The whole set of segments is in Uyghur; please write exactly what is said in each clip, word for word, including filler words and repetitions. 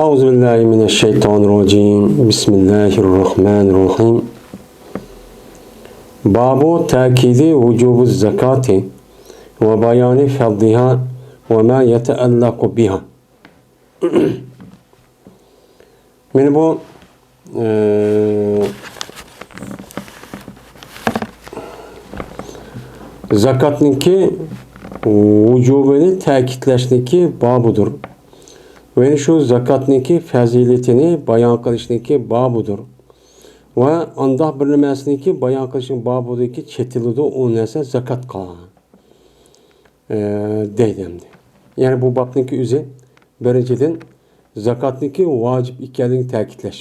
أعوذ بالله من الشيطان الرجيم. بسم الله الرحمن الرحيم. باب تأكيد وجوب الزكاة وبيان فرضها وما يتعلق بها. مانا بۇ، ئى، زاكاتنىڭكى ۋۇجۇبىنى تەكىتلەشنىڭكى بابىدۇر. ۋە شۇ زاكاتنىڭكى پەزىلىتىنى بايان قىلىشنىڭكى بابىدۇر. ۋە ئانداق بىر نەرسىنىڭكى بايان قىلىشنىڭ بابىدىكى چېتىلىدۇ ئۇ نەرسە زاكاتقا، ئە، دەيدۇ ئەمدى. يەنى بۇ بابنىڭكى ئۆزى، بىرىنچىدىن، زاكاتنىڭكى ۋاجىپ ئىكەنلىكىنى تەكىتلەش.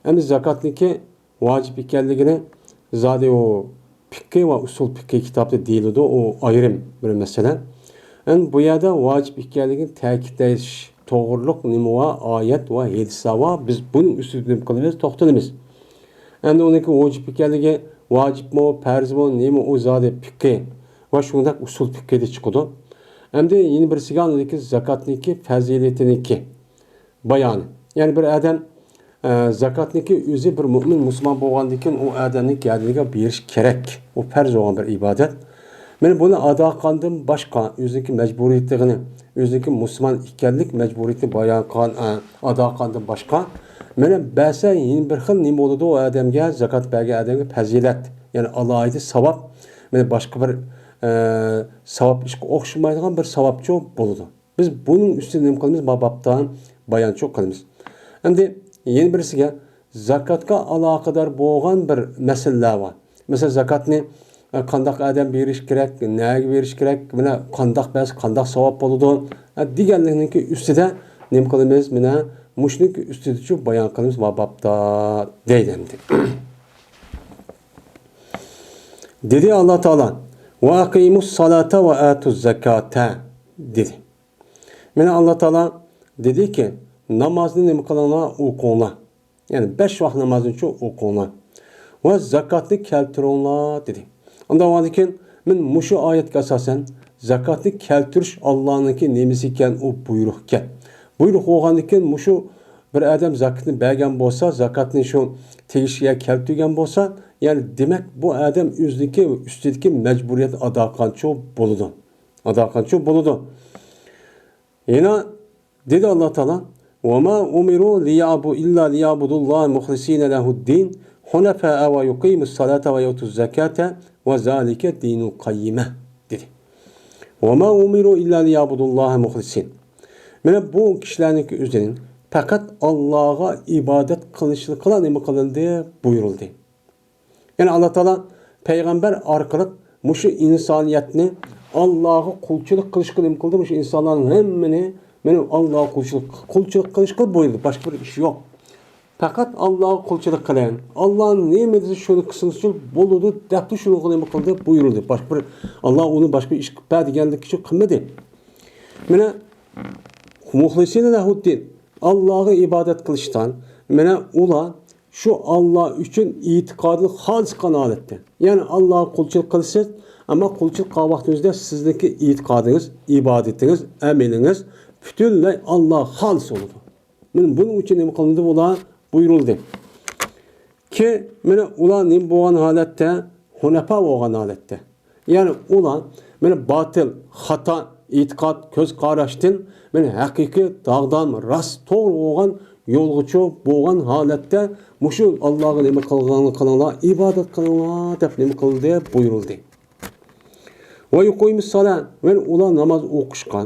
ئەمدى زاكاتنىڭكى ۋاجىپ ئىكەنلىكىنى زادى ئۇ پىقھى ۋە ئۇسۇل پىقھى كىتابتا دېيىلىدۇ، ئۇ ئايرىم بىر مەسىلە. ئەمدى بۇ يەردە ۋاجىپ ئىكەنلىكىنى تەكىتلەش توغرۇلۇق نېمە ۋار؟ ئايەت ۋە ھەدىسلەر ۋار. بىز بۇنىڭ ئۈستىدە نېمە قىلىمىز؟ توختىلىمىز. ئەمدى ئۇنىڭكى ۋاجىپ ئىكەنلىكى، ۋاجىپمۇ، پەرزمۇ، نېمە ئۇ زادى پىقھى ۋە شۇنداق ئۇسۇل پىقھىدا چىقىدۇ. ئەمدى يەنە بىرسىگە ئاندىكى زاكاتنىڭكى پەزىلىتىنىڭكى بايانى. يەنى بىر ئادەم، ئە، زاكاتنىڭكى ئۆزى بىر مۆمىن مۇسۇلمان بولغاندىن كېيىن ئۇ ئادەمنىڭ گەدىنىگە بېرىش كېرەك. ئۇ پەرز بولغان بىر ئىبادەت. مانا بۇنى ئادا قىلغاندىن باشقا ئۆزىنىڭكى مەجبۇرىيىتىنى، ئۆزىنىڭكى مۇسۇلمان ئىكەنلىك مەجبۇرىيىتىنى بايان قىلغان، ئە، ئادا قىلغاندىن باشقا، مانا بەرسە يەنە بىر خىل نېمە بولىدۇ ئۇ ئادەمگە، زاكات بەرگەن ئادەمگە پەزىلەت، يەنى ئالاھىدە ساۋاب، مانا باشقا بىر، ئە، ساۋاب ئىشقا ئوخشىمايدىغان بىر ساۋابچۇ بولىدۇ. بىز بۇنىڭ ئۈستىدە نېمە قىلىمىز؟ ما بابتا بايانچۇ قىلىمىز. ئەمدى يەنە بىرسىگە، زاكاتقا ئالاقىدار بولغان بىر مەسىلىلەر بار. مەسىلەن، زاكاتنى، ئە، قانداق ئادەم بېرىش كېرەك، نەگە بېرىش كېرەك، مانا قانداق بەرسە قانداق ساۋاب بولىدۇ، ئە، دېگەنلىكنىڭكى ئۈستىدە نېمە قىلىمىز؟ مانا مۇشۇنىڭكى ئۈستىدىچۇ بايان قىلىمىز ما بابتا دەيدۇ ئەمدى. دېدى ئاللا تائالا، «ۋە ئەقىمۇس سالاتا ۋە ئاتۇز زاكاتا» دېدى. مانا ئاللا تائالا دېدىكى، نامازنى نېمە قىلىڭلار؟ ئوقۇڭلار. يەنى بەش ۋاق نامازنىچۇ ئوقۇڭلار. ۋە زاكاتنى كەلتۈرۈڭلار دېدى. ئاندىن كېيىن، مانا مۇشۇ ئايەتكە ئاساسەن، زاكاتنى كەلتۈرۈش ئاللانىڭكى نېمىسى ئىكەن، ئۇ بۇيرۇق ئىكەن. بۇيرۇق بولغاندىن كېيىن مۇشۇ بىر ئادەم زاكاتنى بەرگەن بولسا، زاكاتنى شۇ تېگىشلىك يەرگە كەلتۈرگەن بولسا، يەنى دېمەك بۇ ئادەم ئۆزىنىڭكى ئۈستىدىكى مەجبۇرىيەتنى ئادا قىلغانچۇ بولىدۇ. ئادا قىلغانچۇ بولىدۇ. يەنە دېدى ئاللا تائالا، «ۋە ما ئۇمىرۇ لىيەبۇ ئىللا لىيەبۇدۇللاھە مۇخلىسىنە لەھۇددىن ھۇنەفائە ۋە يۇقىمۇس سالاتا ۋە يۇتۇز زاكاتا ۋە زالىكە دىنۇل قەييىمە» دېدى. «ۋە ما ئۇمىرۇ ئىللا لىيەبۇدۇللاھە مۇخلىسىن». مانا بۇ كىشىلەرنىڭكى ئۆزىنى پەقەت ئاللاغا ئىبادەت قىلىشلىقىلا نېمە قىلىندى؟ بۇيرۇلدى. يەنى ئاللا تائالا پەيغەمبەر ئارقىلىق مۇشۇ ئىنسانىيەتنى ئاللاغا قۇلچىلىق قىلىشقا نېمە قىلدى؟ مۇشۇ ئىنسانلارنىڭ ھەممىنى مانا ئاللاغا قۇلچىلىق، قۇلچىلىق قىلىشقا بۇيرۇدى. باشقا بىر ئىش يوق. پەقەت ئاللاغا قۇلچىلىق قىلىڭ. ئاللا نېمە دېسە شۇنى قىلسىڭىزچۇ بولىدۇ دەپلا شۇنىڭغا نېمە قىلدى؟ بۇيرۇلدى. باشقا بىر، ئاللا ئۇنى باشقا بىر ئىش قىلىپ بەر دېگەنلىكىچە قىلمىدى. مانا مۇخلىسىنە لەھۇددىن، ئاللاغا ئىبادەت قىلىشتان، مانا ئۇلار شۇ ئاللا ئۈچۈن ئېتىقادىنى خالىس قىلغان ھالەتتە. يەنى ئاللاغا قۇلچىلىق قىلىسىز، ئەمما قۇلچىلىق قىلغان ۋاقتىڭىزدا سىزنىڭكى ئېتىقادىڭىز، ئىبادىتىڭىز، ئەمىلىڭىز پۈتۈنلەي ئاللاغا خالىس بولىدۇ. مانا بۇنىڭ ئۈچۈن نېمە قىلىندى؟ ئۇلار بۇيرۇلدى. كى، مانا ئۇلار نېمە بولغان ھالەتتە؟ ھۇنەپا بولغان ھالەتتە. يەنى ئۇلار مانا باتىل، خاتا ئېتىقاد، كۆز قاراشتىن مانا ھەقىقىي، داغدام، راست، توغرا بولغان يولغىچۇ بولغان ھالەتتە مۇشۇ ئاللاغا نېمە قىلغان قىلىڭلار، ئىبادەت قىلىڭلار دەپ نېمە قىلدى؟ بۇيرۇلدى. ۋە يۇقىمۇس سالا، ۋە ئۇلار ناماز ئوقۇشقا،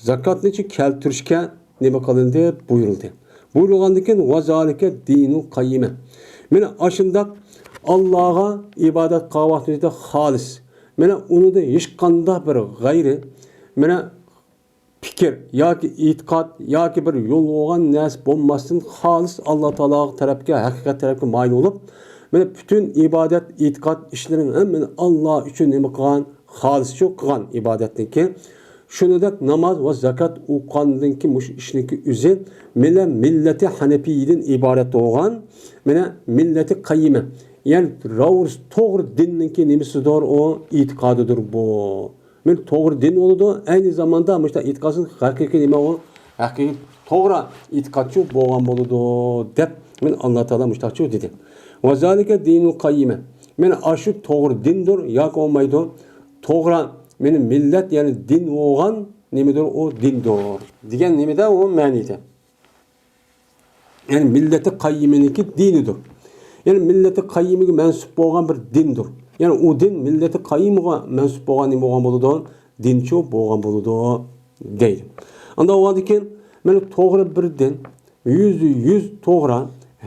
زاكاتنىچۇ كەلتۈرۈشكە نېمە قىلىندى؟ بۇيرۇلدى. بۇيرۇلغاندىن كېيىن، ۋە زالىكە دىنۇل قەييىمە. مانا ئاشۇنداق ئاللاغا ئىبادەت قىلغان ۋاقتىمىزدا خالىس. مانا ئۇنىڭدا ھېچقانداق بىر غەيرىي، مانا پىكىر ياكى ئېتىقاد ياكى بىر يول بولغان نەرسە بولماستىن، خالىس ئاللا تائالاغا تەرەپكە، ھەقىقەت تەرەپكە مايىل بولۇپ، مانا پۈتۈن ئىبادەت، ئېتىقاد ئىشلىرىنى ھەممىنى ئاللا ئۈچۈن نېمە قىلغان؟ خالىسچۇ قىلغان ئىبادەتنىڭكى. شۇنىڭدەك ناماز ۋە زاكات ئوقۇغاندىن كېيىن مۇشۇ ئىشنىڭكى ئۆزى مىللە، مىللەتى ھەنەپىيىدىن ئىبارەت بولغان، مانا مىللەتى قەييىمە. يەنى راۋۇرۇس توغرا دىننىڭكى نېمىسىدۇر ئۇ؟ ئېتىقادىدۇر بۇ. مانا توغرا دىن بولىدۇ، ئەينى زاماندا مۇشۇنداق ئېتىقادسىز ھەقىقىي نېمە ئۇ؟ ھەقىقىي توغرا ئېتىقادچۇ بولغان بولىدۇ، دەپ، مانا، ئاللا تائالا مۇشتاقچۇ دېدى. ۋە زالىكە دىنۇل قەييىمە. مانا ئاشۇ توغرا دىندۇر ياكى بولمايدۇ. توغرا، مانا، مىللەت، يەنى دىن بولغان نېمىدۇر، ئۇ دىندۇر دېگەن نېمىدە ئۇ مەنىدە. يەنى مىللەتى قەييىمىنىڭكى دىنىدۇر. يەنى مىللەتى قەييىمىگە مەنسۇپ بولغان بىر دىندۇر. يەنى ئۇ دىن مىللەتى قەييىمغا مەنسۇپ بولغان نېمە بولغان بولىدۇ؟ دىنچۇ بولغان بولىدۇ، دەيدۇ. ئانداق بولغاندىكىن، مانا توغرا بىر دىن، يۈزدە يۈز توغرا،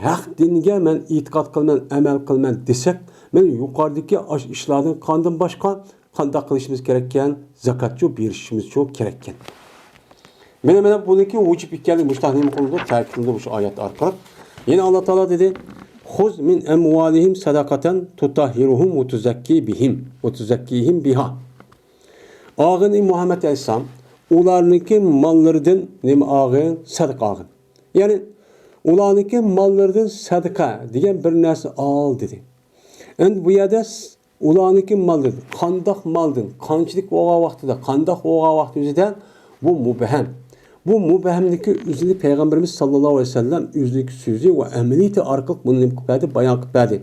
ھەق دىنگە مەن ئېتىقاد قىلىمەن، ئەمەل قىلىمەن دېسەك، مانا يۇقىرىدىكى ئاش ئىشلاردىن قاندىن باشقا قانداق قىلىشىمىز كېرەككەن؟ زاكاتچۇ بېرىشىمىزچۇ كېرەككەن. مانا، مانا بۇنىڭكى ۋۇجۇب ئىكەنلىكى مۇشۇنداق نېمە قىلىنىدۇ؟ تەكىتلىنىدۇ مۇشۇ ئايەت ئارقىلىق. يەنە ئاللا تائالا دېدى، خۇز مىن ئەمۋالىھىم سەدەقەتەن تۇتەھھىرۇھۇم ۋە تۇزەككى بىھىم، ۋە تۇزەككىھىم بىھا. ئالغىن، ئى مۇھەممەد ئەلەيھىسسالام، ئۇلارنىڭكى ماللىرىدىن نېمە ئالغىن؟ سەدىقە ئالغىن. يەنى، ئۇلارنىڭكى ماللىرىدىن سەدىقە دېگەن بىر نەرسە ئال، دېدى. ئەمدى بۇ يەردە ئۇلارنىڭكى مالدىن، قانداق مالدىن، قانچىلىك بولغان ۋاقتىدا، قانداق بولغان ۋاقتى ئۆزىدە، بۇ مۇبھەم. بۇ مۇبھەملىكى ئۆزىنى پەيغەمبىرىمىز ساللاللاھۇ ئەلەيھى ۋەسەللەم ئۆزىنىڭكى سۆزى ۋە ئەمەلىيىتى ئارقىلىق بۇنى نېمە قىلىپ بەردى؟ بايان قىلىپ بەردى.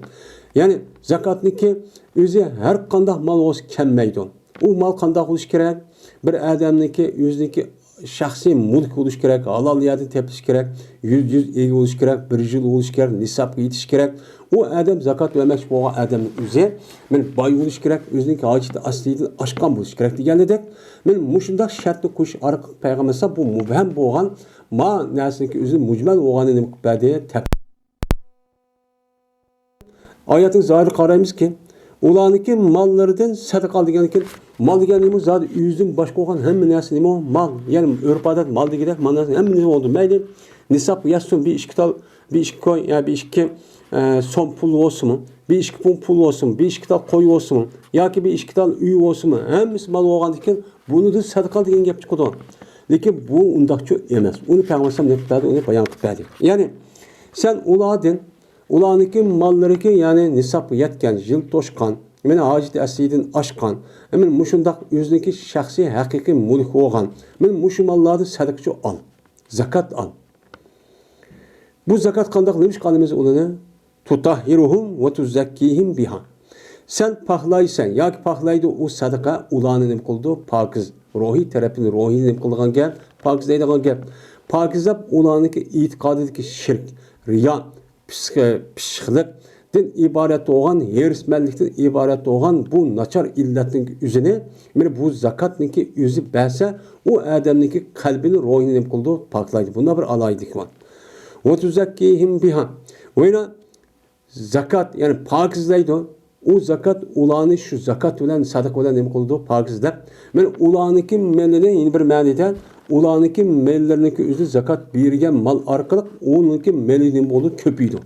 يەنى زاكاتنىڭكى ئۆزى ھەر قانداق مال بولسا كەلمەيدۇ. ئۇ مال قانداق بولۇشى كېرەك؟ بىر ئادەمنىڭكى ئۆزىنىڭكى شەخسىي مۈلكى بولۇشى كېرەك، ھالال يەردىن تېپىلىشى كېرەك، يۈزدە يۈز ئىگە بولۇشى كېرەك، بىر يىل بولۇشى كېرەك، نىسابقا يېتىشى كېرەك. ئۇ ئادەم زاكات بەرمەكچى بولغان ئادەمنىڭ ئۆزى، مانا، باي بولۇشى كېرەك، ئۆزىنىڭكى ھاجىتى ئەسلىدىن ئاشقان بولۇشى كېرەك دېگەنىدەك، مانا مۇشۇنداق شەرتنى قويۇش ئارقىلىق پەيغەمبەر ئەلەيھىسسالام بۇ مۇبھەم بولغان ما نەرسىنىڭكى ئۆزى مۇجمەل بولغاننى نېمە قىلىپ بەردى؟ تەپ- ئايەتنىڭ زاھىرىغا قارايمىزكى، ئۇلارنىڭكى ماللىرىدىن سەدىقە ئال دېگەندىكىن، مال دېگەن نېمە؟ زادى ئۆزىدىن باشقا بولغان ھەممە نەرسە نېمە؟ مال. يەنى ئۆرپ-ئادەت مال دېگۈدەك مال نەرسە ھەممە نېمە بولىدۇ. مەيلى، نىساب يەتسۇن، بىر ئىككى تال، بىر ئىككى كوي، يا بىر ئىككى، ئە، سوم پۇل بولسىمۇ، بىر ئىككى پۇڭ پۇل بولسىمۇ، بىر ئىككى تال قوي بولسىمۇ، ياكى بىر ئىككى تال ئۆي بولسىمۇ، ھەممىسى مال بولغاندىكىن، بۇنىدىن سەدىقە دېگەن گەپ چىقىدۇ. لېكىن بۇ ئۇنداقچۇ ئەمەس. ئۇنى پەيغەمبەر ئەلەيھىسسالام نېمە قىلىپ بەردى؟ ئۇنى بايان قىلىپ بەردى. يەنى، سەن ئۇلاردىن، ئۇلارنىڭكى ماللىرىكى، يەنى نىسابقا يەتكەن، يىل توشقان، مانا ھاجىتى ئەسلىدىن ئاشقان، مانا مۇشۇنداق ئۆزىنىڭكى شەخسىي ھەقىقىي مۈلكى بولغان، مانا مۇشۇ ماللاردىن سەدىقىچۇ ئال، زاكات ئال. بۇ زاكات قانداق، نېمىشقا ئالىمىز ئۇلىنى؟ تۇتەھھىرۇھۇم ۋە تۇزەككىھىم بىھا. سەن پاكلايسەن ياكى پاكلايدۇ ئۇ سەدىقە ئۇلارنى نېمە قىلىدۇ؟ پاكىز، روھىي تەرەپتىن روھىنى نېمە قىلىدىغان گەپ؟ پاكىزلايدىغان گەپ. پاكىزلاپ ئۇلارنىڭكى ئېتىقادىدىكى شىرك، رىيا، پىسخ-، پىششىقلىقتىن ئىبارەت بولغان، ھېرىسمەنلىكتىن ئىبارەت بولغان بۇ ناچار ئىللەتنىڭ ئۆزىنى، مانا بۇ زاكاتنىڭكى ئۆزى بەرسە، ئۇ ئادەمنىڭكى قەلبىنى، روھىنى نېمە قىلىدۇ؟ پاكلايدۇ. بۇنداق بىر ئالاھىدىلىكى بار. ۋە تۇزەككىھىم بىھا. ۋە يەنە زاكات، يەنى پاكىزلايدۇ. ئۇ زاكات ئۇلارنى شۇ زاكات بىلەن، سەدىقە بىلەن نېمە قىلىدۇ؟ پاكىزلاپ. مانا ئۇلارنىڭكى مېلىنى، يەنە بىر مەنىدە، ئۇلارنىڭكى مېللىرىنىڭكى ئۆزى زاكات بېرىلگەن مال ئارقىلىق ئۇنىڭكى مېلى نېمە بولىدۇ؟ كۆپىيىدۇ.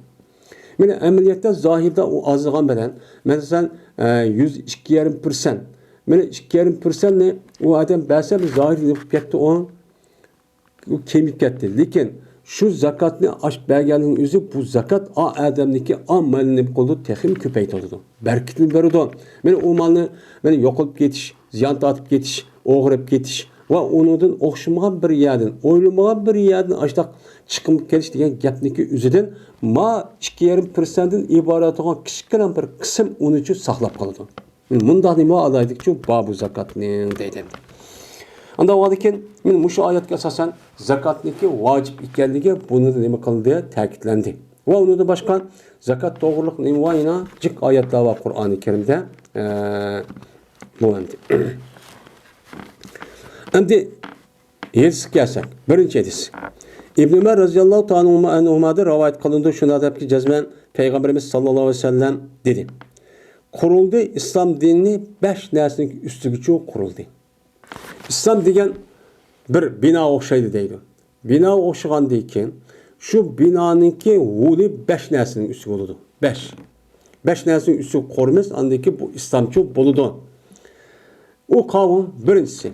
مانا ئەمەلىيەتتە زاھىردا ئۇ ئازلىغان بىلەن، مەسىلەن، ئە، يۈز ئىككى يېرىم پىرسەنت. مانا ئىككى يېرىم پىرسەنتنى ئۇ ئادەم بەرسە، بىر زاھىردا نېمە بولۇپ كەتتى ئۇ؟ ئۇ كېمىيىپ كەتتى. لېكىن شۇ زاكاتنى ئاش بەرگەننىڭ ئۆزى بۇ زاكات ئا ئادەمنىڭكى ئا مالىنى نېمە قىلىدۇ؟ تېخىمۇ كۆپەيتىۋاتىدۇ. بەرىكىتىنى بېرىدۇ. مانا ئۇ مالنى، مانا يوقىلىپ كېتىش، زىيان تارتىپ كېتىش، ئوغرىپ كېتىش ۋە ئۇنىڭدىن ئوخشىمىغان بىر يەردىن، ئويلىمىغان بىر يەردىن ئاشتاق چىقىپ كېلىش دېگەن گەپنىڭكى ئۆزىدىن ما ئىككى يېرىم پىرسەنتتىن ئىبارەت بولغان كىچىككىنە بىر قىسىم ئۇنىچۇ ساقلاپ قالىدۇ. مۇنداق نېمە ئالاھىدىلىكچۇ بار بۇ زاكاتنىڭ دەيدۇ. ئانداق بولغاندىكىن، مانا مۇشۇ ئايەتكە ئاساسەن زاكاتنىڭكى ۋاجىپ ئىكەنلىكى بۇنى نېمە قىلدى؟ تەكىتلەندى. ۋە ئۇنىڭدىن باشقا زاكات توغرىلىق نېمە بار؟ يەنە جىق ئايەتلەر بار قۇرئانى كەرىمدە. ئە، بۇ ئەمدى. ئەمدى ھەدىسكە كەلسەك، بىرىنچى ھەدىس. ئىبن ئۆمەر رەزىياللاھۇ تائالا ئەنھۇمادىن رىۋايەت قىلىنىدۇ، شۇنداق دەپكى، جەزمەن پەيغەمبىرىمىز ساللاللاھۇ ئەلەيھى ۋەسەللەم دېدى، قۇرۇلدى، ئىسلام دىنى بەش نەرسىنىڭ ئۈستىگىچۇ قۇرۇلدى. ئىسلام دېگەن بىر بىناغا ئوخشايدۇ دەيدۇ. بىناغا ئوخشىغاندىن كېيىن شۇ بىنانىڭكى ھولى بەش نەرسىنىڭ ئۈستىگە بولىدۇ. بەش. بەش نەرسىنىڭ ئۈستىگە قۇرىمىز، ئاندىن كېيىن بۇ ئىسلامچۇ بولىدۇ. ئۇ قاۋۇ بىرىنچىسى،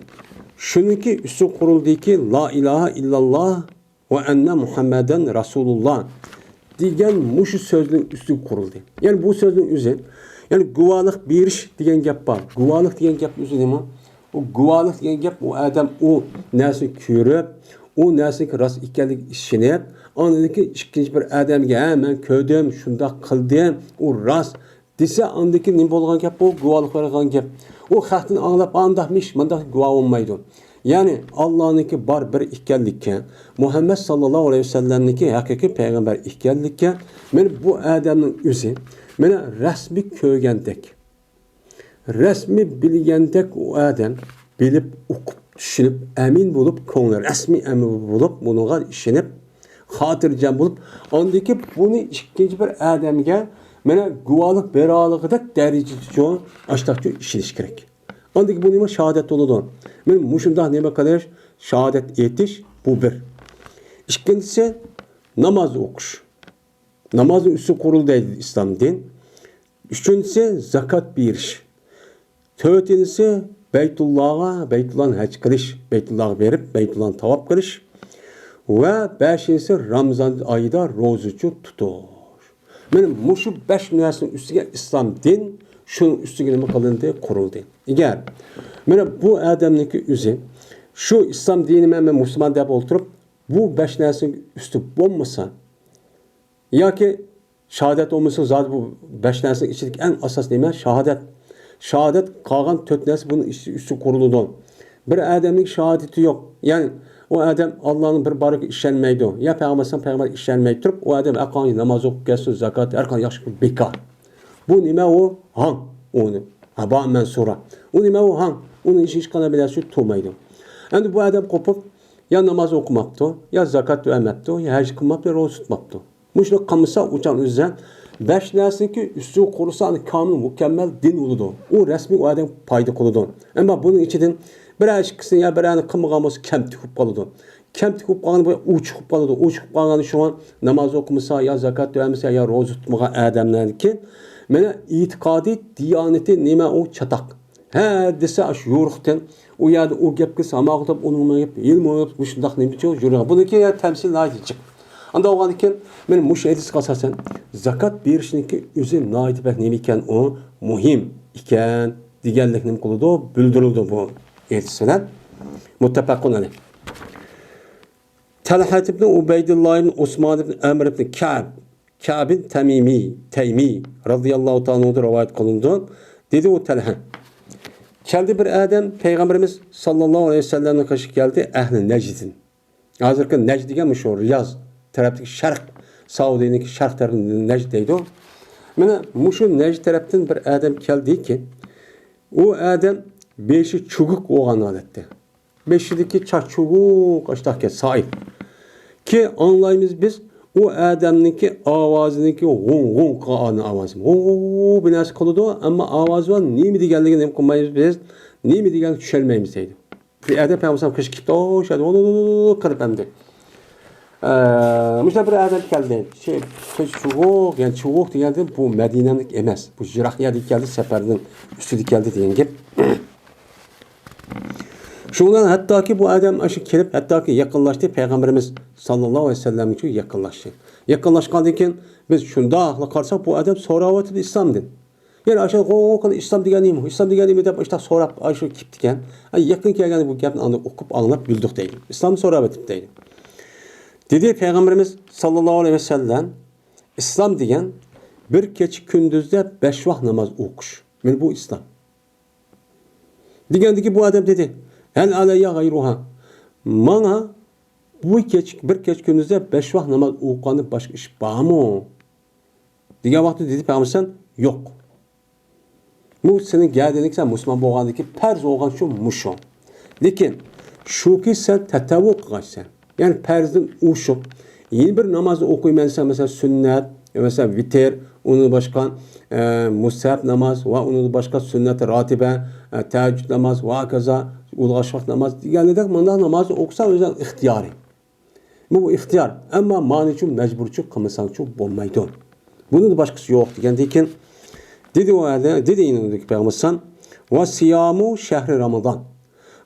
شۇنىڭكى ئۈستىگە قۇرۇلدىكى، لا ئىلاھە ئىللاللا ۋە ئەننە مۇھەممەدەن رەسۇلۇللا دېگەن مۇشۇ سۆزنىڭ ئۈستىگە قۇرۇلدى. يەنى بۇ سۆزنىڭ ئۆزى، يەنى گۇۋاھلىق بېرىش دېگەن گەپ بار. گۇۋاھلىق دېگەن گەپ ئۆزى نېمە؟ ئۇ گۇۋاھلىق دېگەن گەپ، ئۇ ئادەم ئۇ نەرسىنى كۆرۈپ، ئۇ نەرسىنىڭكى راست ئىكەنلىكىگە ئىشىنىپ، ئاندىن كېيىن ئىككىنچى بىر ئادەمگە، ھە، مەن كۆردۈم، شۇنداق قىلدىم، ئۇ راست دېسە، ئاندىن كېيىن نېمە بولغان گەپ بۇ؟ گۇۋاھلىق بېرىدىغان گەپ. ئۇ خەقتىن ئاڭلاپ، ئانداقمىش، مانداق گۇۋاھ بولمايدۇ. يەنى، ئاللانىڭكى بار بىر ئىكەنلىككە، مۇھەممەد ساللاللاھۇ ئەلەيھى ۋەسەللەمنىڭكى ھەقىقىي پەيغەمبەر ئىكەنلىككە، مانا بۇ ئادەمنىڭ ئۆزى، مانا رەسمىي كۆرگەندەك، رەسمىي بىلگەندەك ئۇ ئادەم بىلىپ، ئۇقۇپ، چۈشىنىپ، ئەمىن بولۇپ، كۆڭلى رەسمىي ئەمىن بولۇپ، بۇنىڭغا ئىشىنىپ، خاتىرجەم بولۇپ، ئاندىن كېيىن بۇنى ئىككىنچى بىر ئادەمگە مانا گۇۋاھلىق بېرەلىگۈدەك دەرىجىدىچۇ، ئاشتاقچۇ ئىشىنىش كېرەك. ئاندىن كېيىن بۇ نېمە؟ شاھادەت بولىدۇ. مانا مۇشۇنداق نېمە قىلىش؟ شاھادەت ئېيتىش، بۇ بىر. ئىككىنچىسى، ناماز ئوقۇش. نامازنىڭ ئۈستىگە قۇرۇلدى دەيدۇ ئىسلام دىن. ئۈچىنچىسى، زاكات بېرىش. تۆتىنچىسى، بەيتۇللاغا، بەيتۇللانى ھەج قىلىش. بەيتۇللاغا بېرىپ، بەيتۇللانى تاۋاپ قىلىش. ۋە بەشىنچىسى، رامزان ئايىدا روزىچۇ تۇتۇش. مانا مۇشۇ بەش نەرسىنىڭ ئۈستىگە ئىسلام دىن، شۇنىڭ ئۈستىگە نېمە قىلىندى؟ قۇرۇلدى. ئەگەر مانا بۇ ئادەمنىڭكى ئۆزى شۇ ئىسلام دىنى، مەن، مەن مۇسۇلمان دەپ ئولتۇرۇپ، بۇ بەش نەرسىنىڭ ئۈستى بولمىسا، ياكى شاھادەت بولمىسا، زادى بۇ بەش نەرسىنىڭ ئىچىدىكى ئەڭ ئاساسىي نېمە؟ شاھادەت. شاھادەت، قالغان تۆت نەرسە بۇنىڭ ئۈستى، ئۈستى قۇرۇلىدۇ. بىر ئادەمنىڭ شاھادىتى يوق. يەنى ئۇ ئادەم ئاللانىڭ بىر بارلىقىغا ئىشەنمەيدۇ. يا پەيغەمبەر ئەلەيھىسسالام پەيغەمبەر ئىشەنمەي تۇرۇپ، ئۇ ئادەم ھەر قانچە ناماز ئوقۇپ كەلسۇن، زاكات، ھەر قانچە ياخشى قىلىپ بىكار. بۇ نېمە ئۇ؟ ھاڭ. ئۇنى ھابا مەنسۇرا. ئۇ نېمە ئۇ؟ ھاڭ. ئۇنىڭ ئىشى ھېچقانداق بىر نەرسە تۇرمايدۇ. ئەمدى بۇ ئادەم قوپۇپ، يا ناماز ئوقۇماپتۇ، يا زاكات بەرمەپتۇ، يا ھەج قىلماپتۇ، يا روزا تۇتماپتۇ. مۇشۇنداق قىلمىسا، ئۇ چاغ ئۆزى بەش نەرسىنىڭكى ئۈستىگە قۇرسا، ئاندىن كامىل، مۇكەممەل دىن بولىدۇ. ئۇ رەسمىي ئۇ ئادەمگە پايدا قىلىدۇ. ئەمما بۇنىڭ ئىچىدىن بىرەر ئىككىسىنى يا بىرەرنى قىلمىغان بولسا، كەمتۈك بولۇپ قالىدۇ. كەمتۈك بولۇپ قالغان بولسا، ئوچۇق بولۇپ قالىدۇ. ئوچۇق بولۇپ قالغان شۇڭا ناماز ئوقۇمىسا، يا زاكات بەرمىسە، يا روزا تۇتمىغان ئادەملەرنىڭكى، مانا، ئېتىقادى، دىيانىتى نېمە ئۇ؟ چاتاق. ھە دېسە، ئاشۇ يورۇقتىن، ئۇ يەردە ئۇ گەپ كىرسە، ھامان قىلىپ، ئۇنىڭ گېپى، يىلمۇ گېپى، مۇشۇنداق نېمىچۇ يۈرىدۇ. بۇنىڭكى يا تەمسىل ناھايىتى جىق. ئانداق بولغاندىكىن، مانا مۇشۇ ھەدىسكە ئاساسەن، زاكات بېرىشنىڭكى ئۆزى ناھايىتى بەك نېمە ئىكەن، ئۇ مۇھىم ئىكەن دېگەنلىكنى نېمە قىلىدۇ؟ بىلدۈرىدۇ بۇ ھەدىس بىلەن. مۇتتەپەقۇن ئەلەيھ. تەلھە ئىبن ئۇبەيدۇللا ئىبن ئۇسمان ئىبن ئەمر ئىبن كەب، كەب بىن تەمىمى، تەيمى رەزىياللاھۇ تائالا ئەنھۇدىن رىۋايەت قىلىنىدۇ. دېدى ئۇ تەلھە، كەلدى بىر ئادەم پەيغەمبىرىمىز ساللاللاھۇ ئەلەيھى ۋەسەللەمنىڭ قېشىغا كەلدى، ئەھلى نەجدىن. ھازىرقى نەجد دېگەن مۇشۇ رىياز تەرەپتىكى شەرق، سەئۇدىنىڭكى شەرق تەرىپى نەجد دەيدۇ. مانا مۇشۇ نەجد تەرەپتىن بىر ئادەم كەلدىكى، ئۇ ئادەم بېشى چۆگۈك بولغان ھالەتتە. بېشىدىكى چاچ چۆگۈك ئاشتاق ئىكەن، سائىل. كېيىن ئاڭلايمىز بىز، ئۇ ئادەمنىڭكى ئاۋازىنىڭكى غۇڭ غۇڭ قىلغان ئاۋازى. غۇڭ غۇڭ بىر نەرسە قىلىدۇ، ئەمما ئاۋازى بار، نېمە دېگەنلىكىنى نېمە قىلمايمىز بىز، نېمە دېگەنلىكىنى چۈشەنمەيمىز دەيدۇ. بىر ئادەم پەيغەمبەر قېشىغا كېلىپتۇ، ئوشۇ يەردە ۋۇ-ۋۇ-ۋۇ-ۋۇ قىلىپ ئەمدى. ئە، مۇشۇنداق بىر ئادەم كەلدى. چۆ-، چۆ-، چۆگۈك، يەنى چۆگۈك دېگەندە بۇ مەدىنەدىكى ئەمەس. بۇ يىراق يەردىن كەلدى، سەپەردىن ئۈستىدە كەلدى دېگەن گەپ. شۇنىڭ بىلەن ھەتتاكى بۇ ئادەم ئاشۇ كېلىپ، ھەتتاكى يېقىنلاشتى، پەيغەمبىرىمىز ساللاللاھۇ ئەلەيھى ۋەسەللەمگىچە يېقىنلاشتى. يېقىنلاشقاندىن كېيىن بىز شۇنداقلا قارىساق، بۇ ئادەم سوراۋاتىدۇ ئىسلامدىن. يەنە ئاشۇ غوغا قىلىپ، ئىسلام دېگەن نېمە؟ ئىسلام دېگەن نېمە دەپ ئاشۇنداق سوراپ، ئاشۇ كېپتىكەن. ئە، يېقىن كەلگەندە بۇ گەپنى ئاندىن ئوقۇپ، ئاڭلاپ بىلدۇق دەيدۇ. ئىسلامنى سوراۋېتىپ دەيدۇ. دېدى پەيغەمبىرىمىز ساللاللاھۇ ئەلەيھى ۋەسەللەم، ئىسلام دېگەن بىر كېچە كۈندۈزدە بەش ۋاق ناماز ئوقۇش. مانا بۇ ئىسلام. دېگەندىكى بۇ ئادەم دېدى، ھەل ئەلەييە غەيرۇھا؟ ماڭا بۇ كېچە، بىر كېچە كۈندۈزدە بەش ۋاق ناماز ئوقۇغاندىن باشقا ئىش بارمۇ؟ دېگەن ۋاقىتتا دېدى پەيغەمبەر ئەلەيھىسسالام، يوق. بۇ سېنىڭ گەدىنىڭكى، سەن مۇسۇلمان بولغاندىكى پەرز بولغان شۇ مۇشۇ. لېكىن شۇكى سەن تەتەۋۋۇ قىلغاچسەن، يەنى پەرزدىن ئوشۇق يەنە بىر نامازنى ئوقۇيمەن دېسەڭ، مەسىلەن، سۈننەت، مەسىلەن، ۋىتىر، ئۇنىڭدىن باشقا، ئە، مۇستەھەب ناماز ۋە ئۇنىڭدىن باشقا سۈننەت راتىبە، ئە، تەھەججۇد ناماز ۋە ھاكازا، ئۇلغاش ۋاقىت ناماز دېگەندەك مۇنداق نامازنى ئوقۇساڭ ئۆزۈڭ ئىختىيارىي. بۇ ئىختىيار. ئەمما مانىچۇ مەجبۇرچۇ قىلمىساڭچۇ بولمايدۇ. بۇنىڭ باشقىسى يوق دېگەندىن كېيىن دېدى ئۇ ئادەم، دېدى ئىنىڭدىكى پەيغەمبەر ئەلەيھىسسالام، ۋە سىيامۇ شەھرى رامىزان.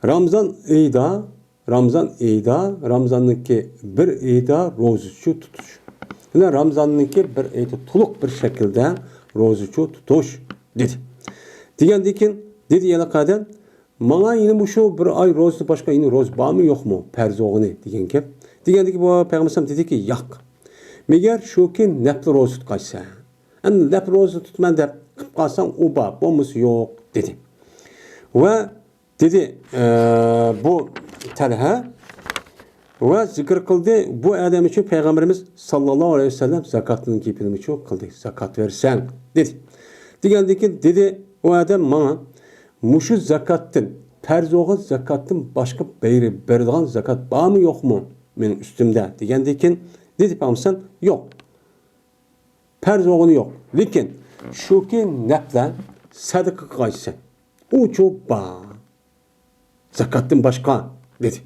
رامىزان ئېيىدا، رامىزان ئېيىدا، رامىزاننىڭكى بىر ئېيىدا روزىچۇ تۇتۇش. يەنى رامىزاننىڭكى بىر ئېيىدا تولۇق بىر شەكىلدە روزىچۇ تۇتۇش دېدى. دېگەندىن كېيىن دېدى يەنە قەدەم، ماڭا يەنە مۇشۇ بىر ئاي روزىدىن باشقا يەنە روزا بارمۇ يوقمۇ پەرز بولغىنى دېگەن گەپ. دېگەندىكى بۇ پەيغەمبەر ئەلەيھىسسالام دېدىكى، ياق. مەگەر شۇكى نەپلى روزا تۇتقاچسەن. ئەمدى نەپلى روزا تۇتىمەن دەپ قىلىپ قالساڭ ئۇ بار، بولمىسا يوق دېدى. ۋە دېدى، ئە، بۇ تەلھە ۋە زىكىر قىلدى، بۇ ئادەم ئۈچۈن پەيغەمبىرىمىز ساللاللاھۇ ئەلەيھى ۋەسەللەم زاكاتنىڭ گېپىنى شۇ قىلدى، زاكات بەرسەڭ دېدى. دېگەندىن كېيىن دېدى، ئۇ ئادەم ماڭا، مۇشۇ زاكاتتىن، پەرز بولغان زاكاتتىن باشقا بېرى-، بېرىدىغان زاكات بارمۇ يوقمۇ مېنىڭ ئۈستۈمدە دېگەندىن كېيىن دېدى پەيغەمبەر، يوق. پەرز بولغىنى يوق. لېكىن شۇكى نەپلەر سەدىقە قىلغايسەن. ئۇچۇ بار. زاكاتتىن باشقا، دېدى.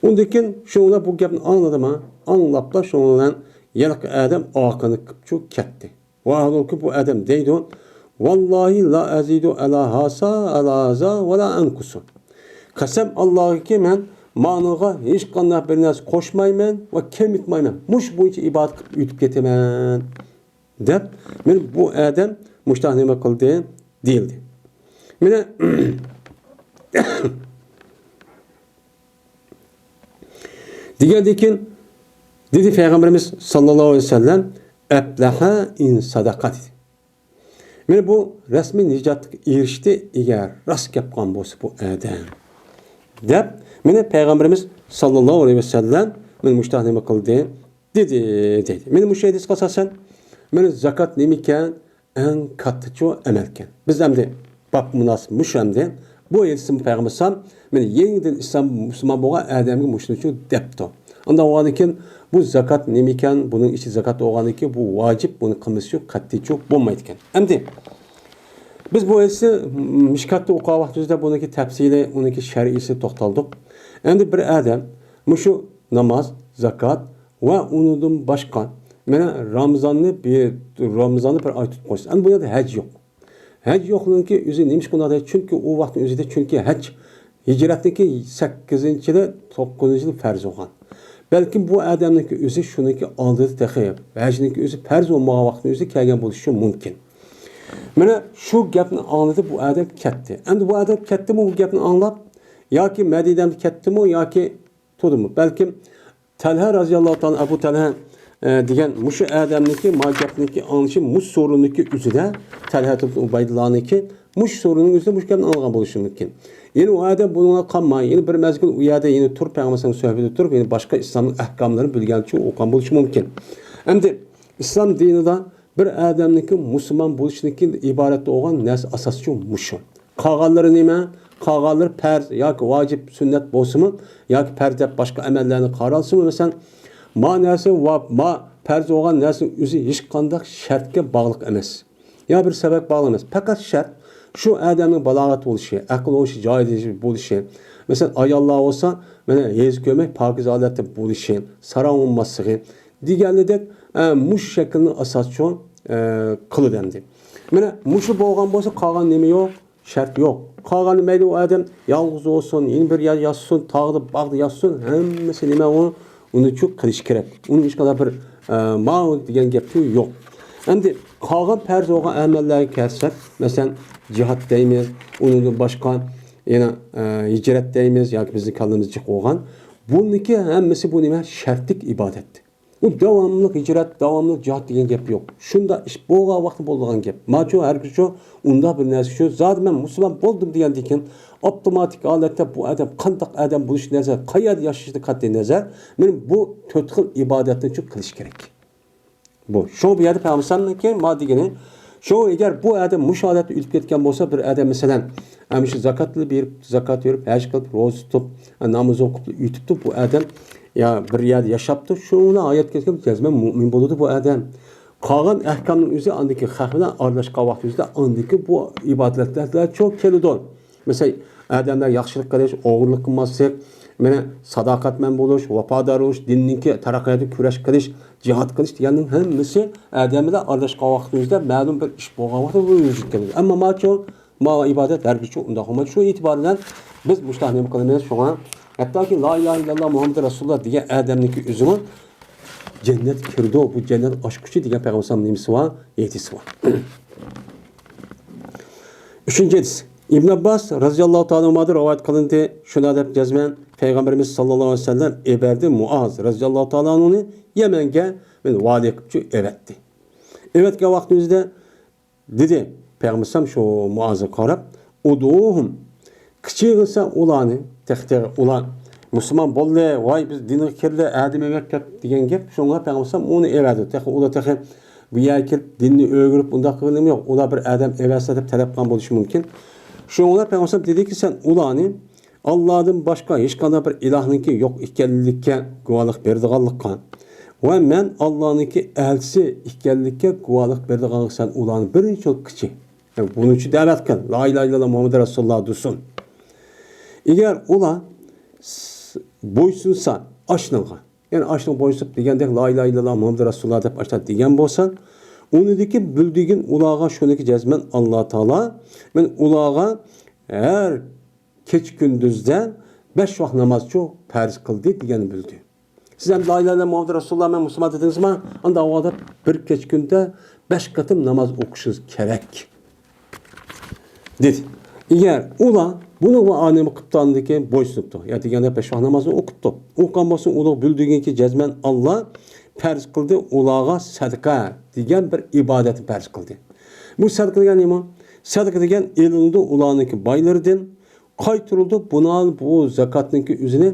ئۇندىن كېيىن شۇڭلا بۇ گەپنى ئاڭلىدىما؟ ئاڭلاپلا شۇنىڭ بىلەن ھېلىقى ئادەم ئارقىنى قىپچۇ كەتتى. ۋاھالبۇكى بۇ ئادەم دەيدۇ، ۋاللاھى لا ئەزىدۇ ئەلا ھاسا ئەلا ھازا ۋەلا ئەنقۇسۇ. قەسەم ئاللاغىكى، مەن مانىڭغا ھېچقانداق بىر نەرسە قوشمايمەن ۋە كېمىتمەيمەن. مۇشۇ بويىچە ئىبادەت قىلىپ ئۆتۈپ كېتىمەن. دەپ، مانا بۇ ئادەم مۇشۇنداق نېمە قىلدى، دېيىلدى. مانا، دېگەندىن كېيىن دېدى پەيغەمبىرىمىز ساللاللاھۇ ئەلەيھى ۋەسەللەم، ئەپلەھە ئىن سەدەقە دېدى. مانا بۇ رەسمىي نىجاتقا ئېرىشتى، ئەگەر راست گەپ قىلغان بولسا بۇ ئادەم. دەپ، مانا پەيغەمبىرىمىز ساللاللاھۇ ئەلەيھى ۋەسەللەم مانا مۇشۇنداق نېمە قىلدى. دېدى، دېدى. مانا مۇشۇ ھەدىسكە ئاساسەن، مانا زاكات نېمىكەن؟ ئەڭ كاتتىچۇ ئەمەلكەن. بىز ئەمدى باب مۇناسىپ مۇشۇ ئەمدى. بۇ ھەدىستىن پەيغەمبەر ئەلەيھىسسالام، مانا يېڭىدىن ئىسلام مۇسۇلمان بولغان ئادەمگە مۇشۇنىچۇ دەپتۇ. ئۇنداق بولغاندىن كېيىن بۇ زاكات نېمىكەن؟ بۇنىڭ ئىچى زاكات بولغاندىن كېيىن بۇ ۋاجىپ، بۇنى قىلمىسىچۇ قەتئىيچۇ بولمايدىكەن. ئەمدى بىز بۇ ھەدىسنى مىشكاتتا ئوقۇغان ۋاقتىمىزدا بۇنىڭكى تەپسىلى، ئۇنىڭكى شەرئىيسى توختالدۇق. ئەمدى بىر ئادەم مۇشۇ ناماز، زاكات، ۋە ئۇنىڭدىن باشقا، مانا رامىزاننى بى-، رامىزاننى بىر ئاي تۇتۇپ قويسا، ئەمدى بۇ يەردە ھەج يوق. ھەج يوقنىڭكى ئۆزى نېمىشقا ئۇنداق دەيدۇ؟ چۈنكى ئۇ ۋاقىتنىڭ ئۆزىدە، چۈنكى ھەج ھىجرەتنىڭكى سەككىزىنچى يىلى، توققۇزىنچى يىلى پەرز بولغان. بەلكىم بۇ ئادەمنىڭكى ئۆزى شۇنىڭكى ئالدىدا تېخى ھەجنىڭكى ئۆزى پەرز بولمىغان ۋاقىتنىڭ ئۆزىدە كەلگەن بولۇشى مۇمكىن. مانا شۇ گەپنى ئاڭلىدى، بۇ ئادەم كەتتى. ئەمدى بۇ ئادەم كەتتىمۇ بۇ گەپنى ئاڭلاپ؟ ياكى مەدىنەدە كەتتىمۇ؟ ياكى تۇردىمۇ؟ بەلكىم تەلھە رازىياللاھۇ تائالا، ئەبۇ تەلھە، ئە، دېگەن مۇشۇ ئادەمنىڭكى ما گەپنىڭكى ئاڭلىشى مۇشۇ سورۇندىكى ئۆزىدە، تەلھە ئىبن ئۇبەيدۇللانىڭكى مۇشۇ سورۇننىڭ ئۆزىدە مۇشۇ گەپنى ئاڭلىغان بولۇشى مۇمكىن. يەنى ئۇ ئادەم بۇنىڭغا قالماي، يەنە بىر مەزگىل ئۇ يەردە يەنە تۇرۇپ، پەيغەمبەر سۆھبىتىدە تۇرۇپ، يەنە باشقا ئىسلامنىڭ ئەھكاملىرىنى بىلگەنچۇ ئوقۇغان بولۇشى مۇمكىن. ئەمدى ئىسلام دىنىدا بىر ئادەمنىڭكى مۇسۇلمان بولۇشىدىكى ئىبارەتتە بولغان نەرسە ئاساسىچۇ مۇشۇ. قالغانلىرى نېمە؟ قالغانلىرى پەرز ياكى ۋاجىپ، سۈننەت بولسىمۇ ياكى پەرز دەپ باشقا ئەمەللەرنى قارالسىمۇ، مەسىلەن، ما نەرسە ۋە ما پەرز بولغان نەرسىنىڭ ئۆزى ھېچقانداق شەرتكە باغلىق ئەمەس. يا بىر سەۋەب باغلىق ئەمەس. پەقەت شەرت شۇ ئادەمنىڭ بالاغەت بولۇشى، ئەقىل ھوشى جايىدا بولۇشى. مەسىلەن، ئاياللار بولسا، مانا ھەيز كۆرمەي پاكىز ھالەتتە بولۇشى، ساراڭ بولماسلىقى، دېگەنلىدەك، ئە، مۇشۇ شەكىلنى ئاساسچۇ، ئە، قىلىدۇ ئەمدى. مانا مۇشۇ بولغان بولسا قالغان نېمە يوق؟ شەرت يوق. قالغاندا مەيلى ئۇ ئادەم يالغۇز بولسۇن، يەنە بىر يەر ياشىسۇن، تاغدا، باغدا ياشىسۇن، ھەممىسى نېمە ئۇ؟ ئۇنىچۇ قىلىش كېرەك. ئۇنى ھېچقانداق بىر، ئە، ماۋۇ دېگەن گەپچۇ يوق. ئەمدى قالغان پەرز بولغان ئەمەللەرگە كەلسەك، مەسىلەن، جىھاد دەيمىز، ئۇنىڭدىن باشقا يەنە، ئە، ھىجرەت دەيمىز ياكى بىزنىڭ كاللىمىز جىق بولغان. بۇنىڭكى ھەممىسى بۇ نېمە؟ شەرتلىك ئىبادەت. ئۇ داۋاملىق ھىجرەت، داۋاملىق جىھاد دېگەن گەپ يوق. شۇنداق ئىش بولغان ۋاقتى بولىدىغان گەپ. ماچۇ ھەرگىزچۇ ئۇنداق بىر نەرسە شۇ. زادى مەن مۇسۇلمان بولدۇم دېگەندىن كېيىن، ئاپتوماتىك ھالەتتە بۇ ئادەم قانداق ئادەم بولۇشى نەزەر، قەيەردە ياشىشىدىن قەتئىي نەزەر، مېنىڭ بۇ تۆت خىل ئىبادەتنى شۇ قىلىش كېرەك. بۇ. شۇڭا بۇ يەردە پەيغەمبەر كېيىن ما دېگىنى، شۇ ئەگەر بۇ ئادەم مۇشۇ ھالەتتە ئۆلۈپ كەتكەن بولسا، بىر ئادەم مەسىلەن، ئەمە شۇ زاكاتنى بېرىپ، زاكات بېرىپ، ھەج قىلىپ، روزا تۇتۇپ، ناماز ئوقۇپ ئۆتۈپتۇ، بۇ ئادەم يا بىر يەردە ياشاپتۇ، شۇڭا ھايات كەتكەن جەزمەن مۇئمىن بولىدۇ بۇ ئادەم. قالغان ئەھكامنىڭ ئۆزى ئاندىكى خەق بىلەن ئارىلاشقان ۋاقىت ئۆزىدە ئاندىكى بۇ ئىبادەتلەر چوڭ كېلىدۇ. مەسىلەن، ئادەملەر ياخشىلىق قىلىش، ئوغرىلىق قىلماسلىق، مانا ساداقەتمەن بولۇش، ۋاپادار بولۇش، دىننىڭكى تەرەققىياتىغا كۈرەش قىلىش، جىھاد قىلىش دېگەننىڭ ھەممىسى ئادەم بىلەن ئارىلاشقان ۋاقتىمىزدا مەلۇم بىر ئىش بولغان ۋاقىتتا بۇ يۈزگە كېلىدۇ. ئەمما ماچۇ، ما ئىبادەت ھەرگىزچە ئۇنداق بولمايدۇ. شۇ ئېتىبار بىلەن بىز مۇشۇنداق نېمە قىلىمىز؟ شۇڭا ھەتتاكى لا ئىلاھە ئىللاللا مۇھەممەدۇر رەسۇلۇللا دېگەن ئادەمنىڭكى ئۆزىمۇ جەننەتكە كىرىدۇ، بۇ جەننەت ئاچقۇچى دېگەن پەيغەمبەر ئەلەيھىسسالامنىڭ نېمىسى بار؟ ھەدىسى بار. ئۈچىنچى ھەدىس. ئىبن ئابباس رەزىياللاھۇ تائالا ئەنھۇمادىن رىۋايەت قىلىندى. شۇنداق دەپ جەزمەن پەيغەمبىرىمىز ساللاللاھۇ ئەلەيھى ۋەسەللەم ئەۋەتتى، مۇئاز رەزىياللاھۇ تائالا ئەنھۇنى يەمەنگە مەن ۋالىي قىلىپ ئەۋەتتى. ئەۋەتكەن ۋاقتىمىزدا دېدى پەيغەمبەر شۇ مۇئازغا قاراپ، ئۇدۇھۇم، قىچىغىسا ئۇلارنى، تېخى تېخى ئۇلار مۇسۇلمان بولدى، ۋاي بىز دىنغا كىردى، ئادەم ئەۋەتكەپ دېگەن گەپ، شۇڭا پەيغەمبەر ئۇنى ئەۋەتتى. تېخى ئۇلار تېخى بۇ يەرگە كېلىپ دىننى ئۆگىنىپ ئۇنداق قىلغىنىمۇ يوق. ئۇلار بىر ئادەم ئەۋەتسە دەپ تەلەپ قىلغان بولۇشى مۇمكىن. شۇڭا پەيغەمبەر دېدىكى، سەن ئۇلارنى ئاللادىن باشقا ھېچقانداق بىر ئىلاھنىڭكى يوق ئىكەنلىككە گۇۋاھلىق بېرىدىغانلىققا ۋە مەن ئاللانىڭكى ئەلچىسى ئىكەنلىككە گۇۋاھلىق بېرىدىغانلىققا سەن ئۇلارنى بىرىنچى بولۇپ قىچى. يەنى بۇنىڭ ئۈچۈن دەۋەت قىل. لا ئىلاھە ئىللاللا مۇھەممەد رەسۇلۇللا دېسۇن. ئەگەر ئۇلار س-، بويسۇنسا ئاشۇنىڭغا، يەنى ئاشۇنىڭغا بويسۇنۇپ دېگەندەك لا ئىلاھە ئىللاللا مۇھەممەد رەسۇلۇللا دەپ ئاشۇنداق دېگەن بولسا، ئۇنىڭدىكى بىلدۈرگىن ئۇلارغا شۇنىڭكى جەزمەن ئاللا تائالا، مەن ئۇلارغا ھەر كېچە كۈندۈزدە بەش ۋاق نامازچۇ پەرز قىلدى دېگەننى بىلدى. سىز ئەمدى لا ئىلاھە ئىللاللا مۇھەممەد رەسۇلۇللا مەن مۇسۇلمان دېدىڭىزما؟ ئانداق ۋاقىتتا بىر كېچە كۈندە بەش قېتىم ناماز ئوقۇشىڭىز كېرەك. دېدى. ئەگەر ئۇلار بۇنى ۋە ئانىمۇ قىپتانىدىكى بويسۇنۇپتۇ. يا دېگەندە بەش ۋاق نامازنى ئوقۇپتۇ. ئوقۇغان بولسا ئۇلۇغ بىلدۈرگىنكى جەزمەن ئاللا پەرز قىلدى، ئۇلارغا سەدىقە دېگەن بىر ئىبادەتنى پەرز قىلدى. بۇ سەدىقە دېگەن نېمە؟ سەدىقە دېگەن ئېلىنىدۇ ئۇلارنىڭكى بايلىرىدىن، قايتۇرۇلىدۇ. بۇنىڭ بۇ زاكاتنىڭكى ئۆزىنى،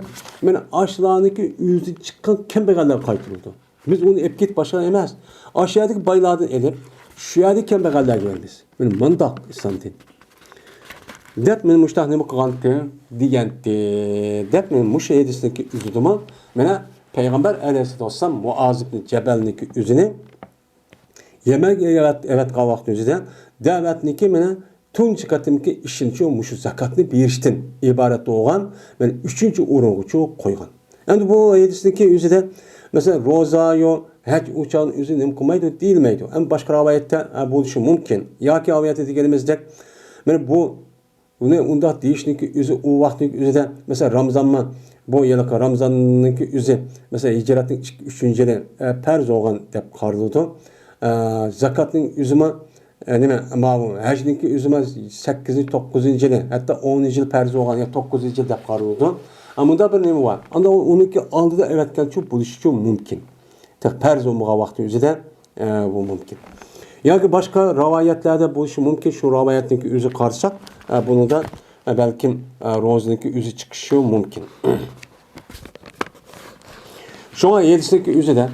مانا ئاشۇلارنىڭكى ئۆزى چىققان كەمبەغەللەرگە قايتۇرۇلىدۇ. بىز ئۇنى ئېلىپ كېتىپ باشقا ئەمەس. ئاشۇ يەردىكى بايلاردىن ئېلىپ، شۇ يەردىكى كەمبەغەللەرگە بېرىمىز. مانا مۇنداق ئىسلام دىنى. دەپ مانا مۇشۇنداق نېمە قىلغانتى، دېگەنتى. دەپ مانا مۇشۇ ھەدىسنىڭكى ئۆزىدىمۇ، مانا پەيغەمبەر ئەلەيھىسسالاتۇ ۋەسسالام مۇئاز ئىبنى جەبەلنىڭكى ئۆزىنى يەمەنگە ئەۋەت-، ئەۋەتقان ۋاقتى ئۆزىدە دەۋەتنىكى مانا تۇنجى قېتىمقى ئىشىنچۇ مۇشۇ زاكاتنى بېرىشتىن ئىبارەت بولغان مانا ئۈچىنچى ئورۇنغىچۇ قويغان. ئەمدى بۇ ھەدىسنىڭكى ئۆزىدە، مەسىلەن، روزا يو، ھەج ئۇچان ئۆزى نېمە قىلمايدۇ، دېيىلمەيدۇ. ئەمما باشقا رىۋايەتتە، ھە، بولۇشى مۇمكىن. ياكى رىۋايەتتە دېگىنىمىزدەك، مانا بۇ، بۇنى ئۇنداق دېيىشنىڭكى ئۆزى، ئۇ ۋاقىتنىڭكى ئۆزىدە، مەسىلەن، رامزانمۇ، بۇ يىلقى رامزاننىڭكى ئۆزى، مەسىلەن، ھىجرەتنىڭ ئىككى، ئۈچىنچى يىلى، ئە، پەرز بولغان دەپ قارىلىدۇ. ئە، زاكاتنىڭ ئۆزىمۇ، ئە، نېمە، ماۋۇ ھەجنىڭكى ئۆزىمۇ سەككىزىنچى، توققۇزىنچى يىلى، ھەتتا ئونىنچى يىل پەرز بولغان يا توققۇزىنچى يىل دەپ قارىلىدۇ. ئە، مۇنداق بىر نېمە بار. ئاندىن ئۇنىڭكى ئالدىدا ئەۋەتكەنچۇ بولۇشىچۇ مۇمكىن. تېخى پەرز بولمىغان ۋاقتى ئۆزىدە، ئە، بۇ مۇمكىن. ياكى باشقا رىۋايەتلەردە بولۇشى مۇمكىن. شۇ رىۋايەتنىڭكى ئۆزى قارىساق، ئە، بۇنىڭدا، ئە، بەلكىم، ئە، روزىنىڭكى ئۆزى چىقىشى مۇمكىن. شۇڭا ھەدىسنىڭكى ئۆزىدە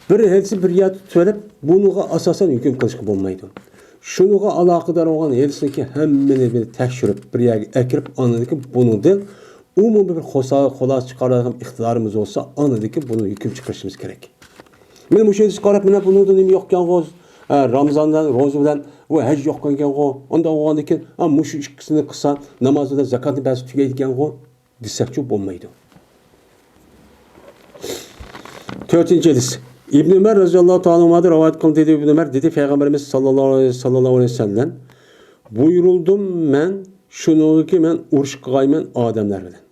بىر ھەدىسنى بىر يەردە تۇتۇۋېلىپ، بۇنىڭغا ئاساسەن ھۆكۈم قىلىشقا بولمايدۇ. شۇنىڭغا ئالاقىدار بولغان ھەدىسنىڭكى ھەممىنى بىر تەكشۈرۈپ، بىر يەرگە ئەكىرىپ، ئاندىن كېيىن بۇنىڭدىن ئومۇمىي بىر خۇسا-، خۇلاسە چىقارىدىغان ئىقتىدارىمىز بولسا، ئاندىن كېيىن بۇنى ھۆكۈم چىقىرىشىمىز كېرەك. مانا مۇشۇ ھەدىسكە قاراپ، مانا بۇنىڭدا نېمە يوقكەنغۇ؟ ھە، رامزاندا روزا بىلەن بۇ ھەج يوقكەنغۇ؟ ئۇنداق بولغاندىن كېيىن، ھە، مۇشۇ ئىككىسىنى قىلسا، ناماز بىلەن زاكاتنى بەرسە تۈگەيدىكەنغۇ؟ دېسەكچۇ بولمايدۇ. تۆتىنچى ھەدىس. ئىبن ئۆمەر رەزىياللاھۇ تائالا ئەنھۇمادىن رىۋايەت قىلىندى، دېدى ئىبن ئۆمەر، دېدى، پەيغەمبىرىمىز ساللاللاھۇ ئەلەيھى، ساللاللاھۇ ئەلەيھى ۋەسەللەم، بۇيرۇلدۇم مەن شۇنىڭغىكى مەن ئۇرۇش قىلغايمەن ئادەملەر بىلەن.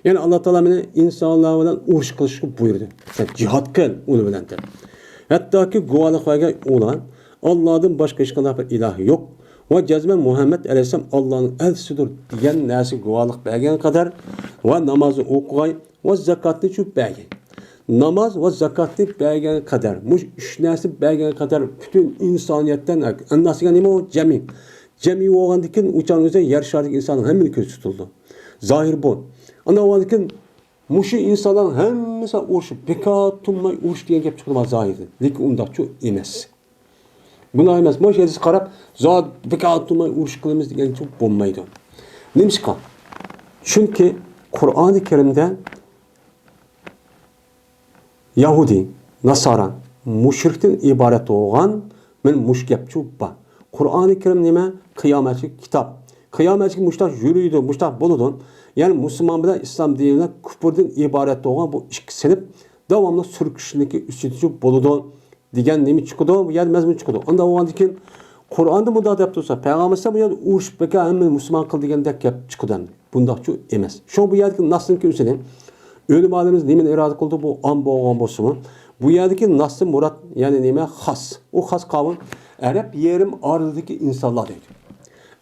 يەنى ئاللا تائالا مېنى ئىنسانلار بىلەن ئۇرۇش قىلىشقا بۇيرۇدى. سەن جىھاد قىل ئۇنىڭ بىلەن دەپ. ھەتتاكى گۇۋاھلىق بەرگەن ئۇلار، ئاللادىن باشقا ھېچقانداق بىر ئىلاھ يوق ۋە جەزمەن مۇھەممەد ئەلەيھىسسالام ئاللانىڭ ئەلچىسىدۇر دېگەن نەرسىگە گۇۋاھلىق بەرگەن قەدەر ۋە نامازنى ئوقۇغاي ۋە زاكاتنى چۈ بەرگەي. ناماز ۋە زاكاتنى بەرگەن قەدەر، مۇشۇ ئۈچ نەرسىنى بەرگەن قەدەر پۈتۈن ئىنسانىيەتتىن، ئەنناس دېگەن نېمە ئۇ؟ جەمئىي. جەمئىي بولغاندىن كېيىن ئۇ چاغنىڭ ئۆزىدە يەر شارىدىكى ئىنساننىڭ ھەممىنى كۆز تۇتۇلىدۇ. زاھىر بۇ. ئاندىن بولغاندىن كېيىن مۇشۇ ئىنسانلارنىڭ ھەممىسى ئۇرۇشۇپ، بىكار تۇرماي ئۇرۇش دېگەن گەپ چىقىدۇ زاھىردىن. لېكىن ئۇنداقچۇ ئەمەس. بۇنداق ئەمەس. مۇشۇ ھەدىسكە قاراپ، زادى بىكار تۇرماي ئۇرۇش قىلىمىز دېگەنچۇ بولمايدۇ. نېمىشقا؟ چۈنكى قۇرئانى كەرىمدە يەھۇدىي، ناسارا، مۇشرىكتىن ئىبارەت بولغان مانا مۇشۇ گەپچۇ بار. قۇرئانى كەرىم نېمە؟ قىيامەتچىلىك كىتاب. قىيامەتچىلىك مۇشتاق يۈرىدۇ، مۇشتاق بولىدۇ. يەنى مۇسۇلمان بىلەن ئىسلام دىنى بىلەن كۇپۇردىن ئىبارەت بولغان بۇ ئىككى سىنىپ داۋاملىق سۈركىشىشنىڭكى ئۈستىدىچۇ بولىدۇ دېگەن نېمە چىقىدۇ؟ بۇ يەردە مەزمۇن چىقىدۇ. ئانداق بولغاندىن كېيىن قۇرئاندا مۇنداق دەپ تۇرسا، پەيغەمبەر بۇ يەردە ئۇرۇشۇپ بەكە ھەممىنى مۇسۇلمان قىل دېگەندەك گەپ چىقىدۇ ئەمدى. بۇنداقچۇ ئەمەس. شۇڭا بۇ يەردىكى ناسنىڭكى ئۆزىنى ئۆلىمالىرىمىز نېمىنى ئىرادە قىلدى؟ بۇ ئام بولغان بولسىمۇ، بۇ يەردىكى ناستىن مۇراد، يەنى نېمە؟ خاس. ئۇ خاس قاۋۇل ئەرەب يېرىم ئارىلىدىكى ئىنسانلار دەيدۇ.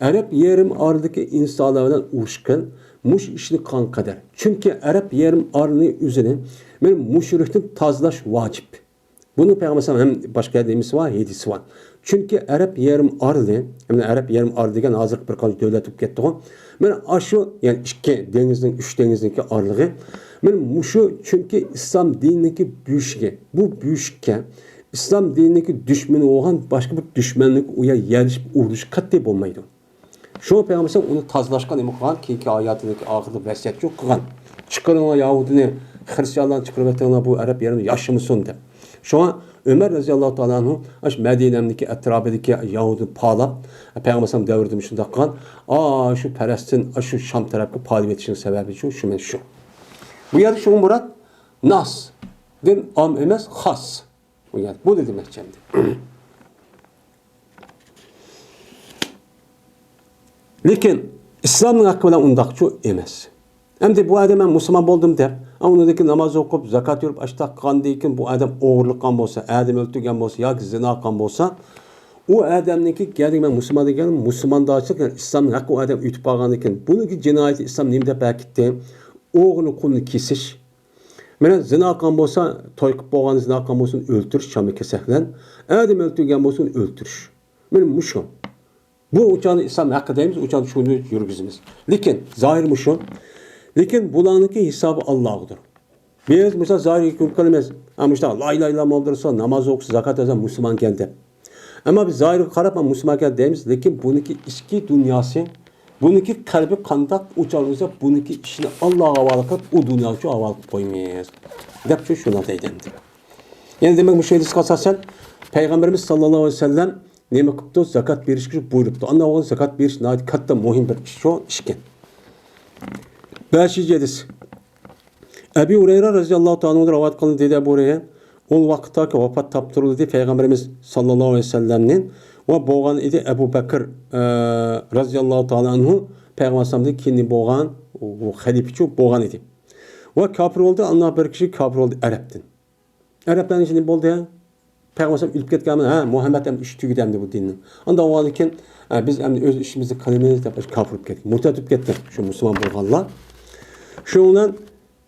ئەرەب يېرىم ئارىلىدىكى ئىنسانلار بىلەن ئۇرۇشقىن، مۇشۇ ئىشنى قىلغان قەدەر. چۈنكى ئەرەب يېرىم ئارىلىنى ئۆزىنى مەن مۇشرىكتىن تازىلاش ۋاجىپ. بۇنى پەيغەمبەر ھەم باشقا يەردە نېمىسى بار؟ ھەدىسى بار. چۈنكى ئەرەب يېرىم ئارىلى، يەنى ئەرەب يېرىم ئارىلى دېگەن ھازىرقى بىر قانچە دۆلەت بولۇپ كەتتىغۇ. مانا ئاشۇ، يەنى ئىككى دېڭىزنىڭ، ئۈچ دېڭىزنىڭكى ئارىلىقى. مانا مۇشۇ، چۈنكى ئىسلام دىنىنىڭكى بۆشۈكى. بۇ بۆشۈككە ئىسلام دىنىنىڭكى دۈشمىنى بولغان باشقا بىر دۈشمەنلىك ئۇ يەر يەرلىشىپ ئۇرۇش قەتئىي بولمايدۇ. شۇڭا پەيغەمبەر ئۇنى تازىلاشقا نېمە قىلغان؟ كېيىنكى ھاياتىدىكى ئاخىرىدا ۋەسىيەتچۇ قىلغان. «چىقىرىڭلار ياھۇدىينى، خرىستىيانلارنى چىقىرىۋېتىڭلار، بۇ ئەرەب يېرىنى ياشىمىسۇن» دەپ. شۇڭا ئۆمەر رەزىياللاھۇ تائالا ئەنھۇ ئاشۇ مەدىنەمدىكى ئەتراپىدىكى ياھۇدىنى پالاپ، پەيغەمبەر دەۋرىدىمۇ شۇنداق قىلغان. ئاشۇ پەلەستىن، ئاشۇ شام تەرەپكە پالىۋېتىشنىڭ سەۋەبى شۇ، شۇ مەن شۇ. بۇ يەردە شۇ مۇراد ناسدىن ئام ئەمەس، خاس. بۇ يەردە بۇنى دېمەكچى ئەمدى. لېكىن ئىسلامنىڭ ھەققى بىلەن ئۇنداقچۇ ئەمەس. ئەمدى بۇ ئادەم مەن مۇسۇلمان بولدۇم دەپ، ئۇنىڭدىن كېيىن ناماز ئوقۇپ، زاكات يۈرۈپ، ئاشتاق قىلغاندىن كېيىن بۇ ئادەم ئوغرىلىق قىلغان بولسا، ئادەم ئۆلتۈرگەن بولسا ياكى زىنا قىلغان بولسا، ئۇ ئادەمنىڭكى گەرچە مەن مۇسۇلمان دېگەن مۇسۇلماندارچىلىق، يەنى ئىسلامنىڭ ھەققى ئۇ ئادەم ئۆتۈپ قالغاندىن كېيىن، بۇنىڭكى جىنايىتى ئىسلام نېمە دەپ بەكىتتى؟ ئوغرىنىڭ قولىنى كېسىش. مانا زىنا قىلغان بولسا، توي قىلىپ بولغان زىنا قىلغان بولسا ئۆلتۈرۈش، چامىكەسەك بىلەن. ئادەم ئۆلتۈرگەن بولسا ئۆلتۈرۈش. مانا مۇشۇ. بۇ ئۇچاندا ئىسلام ھەققى دەيمىز، ئۇچاندا شۇنى يۈرگۈزىمىز. لېكىن زاھىر مۇشۇ. لېكىن بۇلارنىڭكى ھېسابى ئاللاغىدۇر. بىز مىسال زاھىرىگە ھۆكۈم قىلىمىز. ھە، مۇشۇنداق لا ئىلاھە ئىللاللا مۇھەممەدۇر رەسۇلۇللا، ناماز ئوقۇسا، زاكات بەرسە مۇسۇلمانكەن دەپ. ئەمما بىز زاھىرىغا قاراپ مۇسۇلمانكەن دەيمىز، لېكىن بۇنىڭكى ئىچكى دۇنياسى، بۇنىڭكى قەلبى قانداق ئۇچالمىسا، بۇنىڭكى ئىشىنى ئاللاغا ھاۋالە قىلىپ، ئۇ دۇنياغىچۇ ھاۋالە قىلىپ قويىمىز دەپچۇ شۇنداق دەيدۇ ئەمدى. يەنى دېمەك، مۇشۇ ھەدىسكە ئاساسەن پەيغەمبىرىمىز ساللاللاھۇ ئەلەيھى ۋەسەللەم نېمە قىپتۇ؟ زاكات بېرىشكە بۇيرۇپتۇ. ئانداق بولغاندا زاكات بېرىش ناھايىتى كاتتا مۇھىم بىر ئىش، شۇ ئىشكەن. بەشىنچى ھەدىس. ئەبى ھۇرەيرە رەزىياللاھۇ تائالا ئەنھۇدىن رىۋايەت قىلىندى، دېدى ئەبۇ ھۇرەيرە. ئۇ ۋاقىتتاكى ۋاپات تاپتۇرۇلدى پەيغەمبىرىمىز ساللاللاھۇ ئەلەيھى ۋەسەللەمنى ۋە بولغان ئىدى ئەبۇ بەكىر، ئە، رەزىياللاھۇ تائالا ئەنھۇ پەيغەمبەر ئەلەيھىسسالامدىن كېيىن بولغان، ئۇ خەلىپىچۇ بولغان ئىدى. ۋە كاپىر بولدى، ئاندىن بىر كىشى كاپىر بولدى ئەرەبتىن. ئەرەبلەرنىڭ ئىچىدە بولدى، پەيغەمبەر ئەلەيھىسسالام ئۆلۈپ كەتكەن، ھە، مۇھەممەد ئەمدى ئىشى تۈگىدى ئەمدى بۇ دىننىڭ. ئانداق بولغاندىن كېيىن، ئە، بىز ئەمدى ئۆز ئىشىمىزنى قىلىمىز دەپ كاپىر بولۇپ كەتكەن، مۇرتەت بولۇپ كەتكەن شۇ مۇسۇلمان بولغانلار. شۇنىڭ بىلەن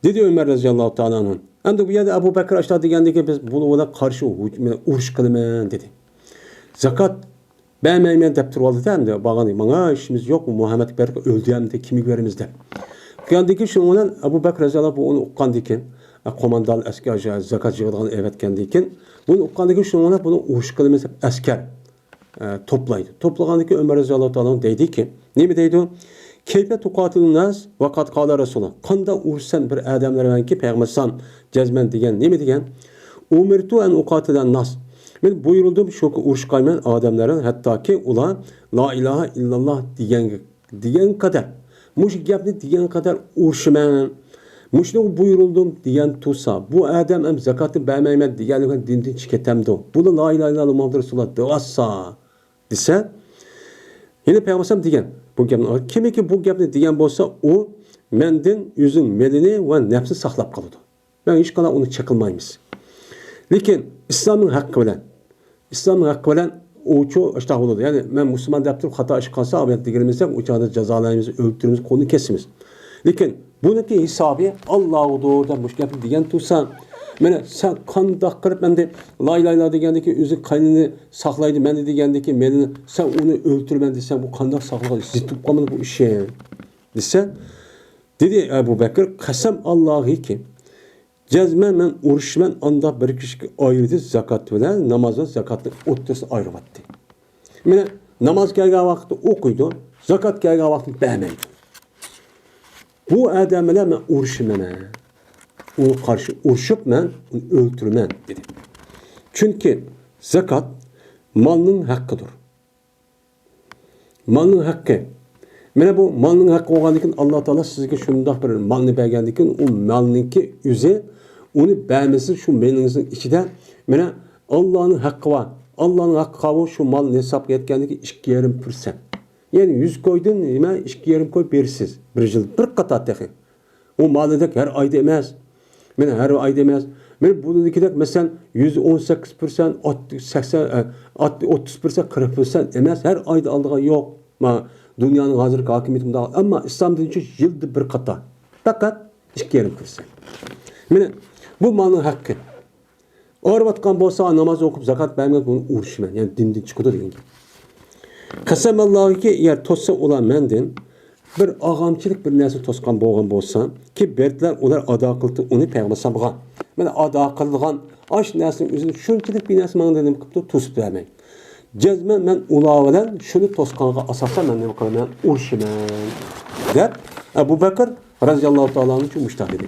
دېدى ئۆمەر رەزىياللاھۇ تائالا ئەنھۇ. ئەمدى بۇ يەردە ئەبۇ بەكىر ئاشۇنداق دېگەندىكىن بىز بۇنىڭ بىلەن قارشى ھۇ-، مەن ئۇرۇش قىلىمەن دېدى. زاكات بەرمەيمەن دەپ تۇرۇۋالدى-دە ئەمدى بارغاندا، ماڭا ئىشىمىز يوق، مۇھەممەدكە بەردۇق، ئۆلدى ئەمدى، كىمگە بېرىمىز دەپ. دېگەندىكىن شۇنىڭ بىلەن ئەبۇ بەكىر رەزىياللاھۇ بۇ ئۇنى ئۇققاندىكىن، ئە، قوماندان ئەسكەر، زاكات يىغىدىغان ئەۋەتكەندىكىن، بۇنى ئۇققاندىكىن شۇنىڭ بىلەن بۇنى ئۇرۇش قىلىمىز دەپ ئەسكەر، ئە، توپلايدۇ. توپلىغاندىكىن ئۆمەر رەزىياللاھۇ تائالا دەيدىكى، نېمە دەيدۇ؟ كەيپە تۇقاتىلۇن ناس ۋە قەد قالە رەسۇلۇللا. قانداق ئۇرۇشسەن بىر ئادەملەر بىلەنكى پەيغەمبەر ئەلەيھىسسالام جەزمەن دېگەن، نېمە دېگەن؟ ئۇمىرتۇ ئەن ئۇقاتىلەن ناس. مەن بۇيرۇلدۇم شۇكى ئۇرۇشقايمەن ئادەملەر بىلەن، ھەتتاكى ئۇلار لا ئىلاھە ئىللاللا دېگەنگە دېگەن قەدەر، مۇشۇ گەپنى دېگەن قەدەر ئۇرۇشىمەن. مۇشۇنىڭغا بۇيرۇلدۇم دېگەن تۇرسا، بۇ ئادەم ھەم زاكاتنى بەرمەيمەن دېگەنلىكى دىندىن چىقىپ كېتەمدۇ؟ بۇلا لا ئىلاھە ئىللاللا مۇھەممەد رەسۇلۇللا دەۋاتسا، دېسە، يەنە پەيغەمبەر دېگەن، بۇ گەپنى، كىمكى بۇ گەپنى دېگەن بولسا، ئۇ مەندىن ئۆزىنىڭ مېلىنى ۋە نەپسىنى ساقلاپ قالىدۇ. مەن ھېچقانداق ئۇنى چېقىلمايمىز. لېكىن ئىسلامنىڭ ھەققى بىلەن، ئىسلامنىڭ ھەققى بىلەن ئۇچۇ ئىشتاق بولىدۇ. يەنى مەن مۇسۇلمان دەپ تۇرۇپ خاتا ئىش قىلسا، ئاۋۇ يەردە دېگىنىمىزدەك ئۇ چاغدا جازالايمىز، ئۆلتۈرىمىز، قولىنى كېسىمىز. لېكىن بۇنىڭكى ھېسابى ئاللاھۇدۇر دەپ مۇشۇ گەپنى دېگەن تۇرسا، مانا سەن قانداق قىلىپ ئەمدى لا ئىلاھە ئىللا دېگەندىكى ئۆزى قاينىنى ساقلايدۇ، مەندە دېگەندىكى مېلىنى سەن ئۇنى ئۆلتۈرىمەن دېسەڭ، بۇ قانداق ساقلىغان زىت بولۇپ قالمىدى بۇ ئىشى؟ دېسە، دېدى ئەبۇ بەكىر، قەسەم ئاللاھىكى، جەزمەن مەن ئۇرۇشىمەن ئانداق بىر كىشىگە ئايرىدى زاكات بىلەن ناماز ۋە زاكاتنى ئوتتۇرىسىدا ئايرىۋەتتى. مانا ناماز كەلگەن ۋاقىتتا ئوقۇيدۇ، زاكات كەلگەن ۋاقىتتا بەرمەيدۇ. بۇ ئادەم بىلەن مەن ئۇرۇشىمەن، ئۇنى قارشى ئۇرۇشۇپ مەن ئۇنى ئۆلتۈرىمەن دېدى. چۈنكى زاكات مالنىڭ ھەققىدۇر. مالنىڭ ھەققى. مانا بۇ مالنىڭ ھەققى بولغاندىكىن، ئاللا تائالا سىزگە شۇنداق بىر مالنى بەرگەندىكىن، ئۇ مالنىڭكى ئۆزى، ئۇنى بەرمىسە شۇ مېلىڭىزنىڭ ئىچىدە، مانا ئاللانىڭ ھەققى بار. ئاللانىڭ ھەققى قاۋۇ شۇ مال نىسابقا يەتكەندىكىن ئىككى يېرىم پىرسەنت. يەنى يۈز كويدىن نېمە ئىككى يېرىم كوي بېرىسىز. بىر يىل بىر قاتار تېخى. ئۇ مالىدەك ھەر ئايدا ئەمەس. مانا ھەر ئايدا ئەمەس. مانا بۇنىڭكىدەك مەسىلەن يۈز ئون سەككىز پىرسەنت، ئوتتۇز، سەكسەن، ئە، ئوتتۇز پىرسەنت، قىرىق پىرسەنت ئەمەس، ھەر ئايدا ئالىدىغان يوق. ما دۇنيانىڭ ھازىرقى ھاكىمىيىتى مۇنداق، ئەمما ئىسلام دىنى ئۈچۈن يىلدا بىر قاتا، پەقەت ئىككى يېرىم كىرسە. مانا بۇ مالنىڭ ھەققى. ئاغرىۋاتقان بولسا، ناماز ئوقۇپ، زاكات بەرمىگەن، بۇنى ئۇرۇشىمەن. يەنى دىندىن چىقىدۇ دېگەن گەپ. قەسەم ئاللاھقى، ئەگەر توسسا ئۇلار مەندىن، بىر ئاغامچىلىق بىر نەرسە توسقان بولغان بولسا، كى بەردىلەر، ئۇلار ئادا قىلدى ئۇنى پەيغەمبەر ئەلەيھىسسالامغا. مانا ئادا قىلىدىغان ئاش نەرسىنىڭ ئۆزىنى شۇنچىلىك بىر نەرسە ماڭا نېمە قىپتۇ، توسۇپ بەرمەي. جەزمەن مەن ئۇلار بىلەن شۇنى توسقانغا ئاساسەن مەن نېمە قىلىمەن، ئۇرۇشىمەن، دەپ ئەبۇ بەكر رەزىياللاھۇ تائالا ئەنھۇ مۇشۇنداق دېدى.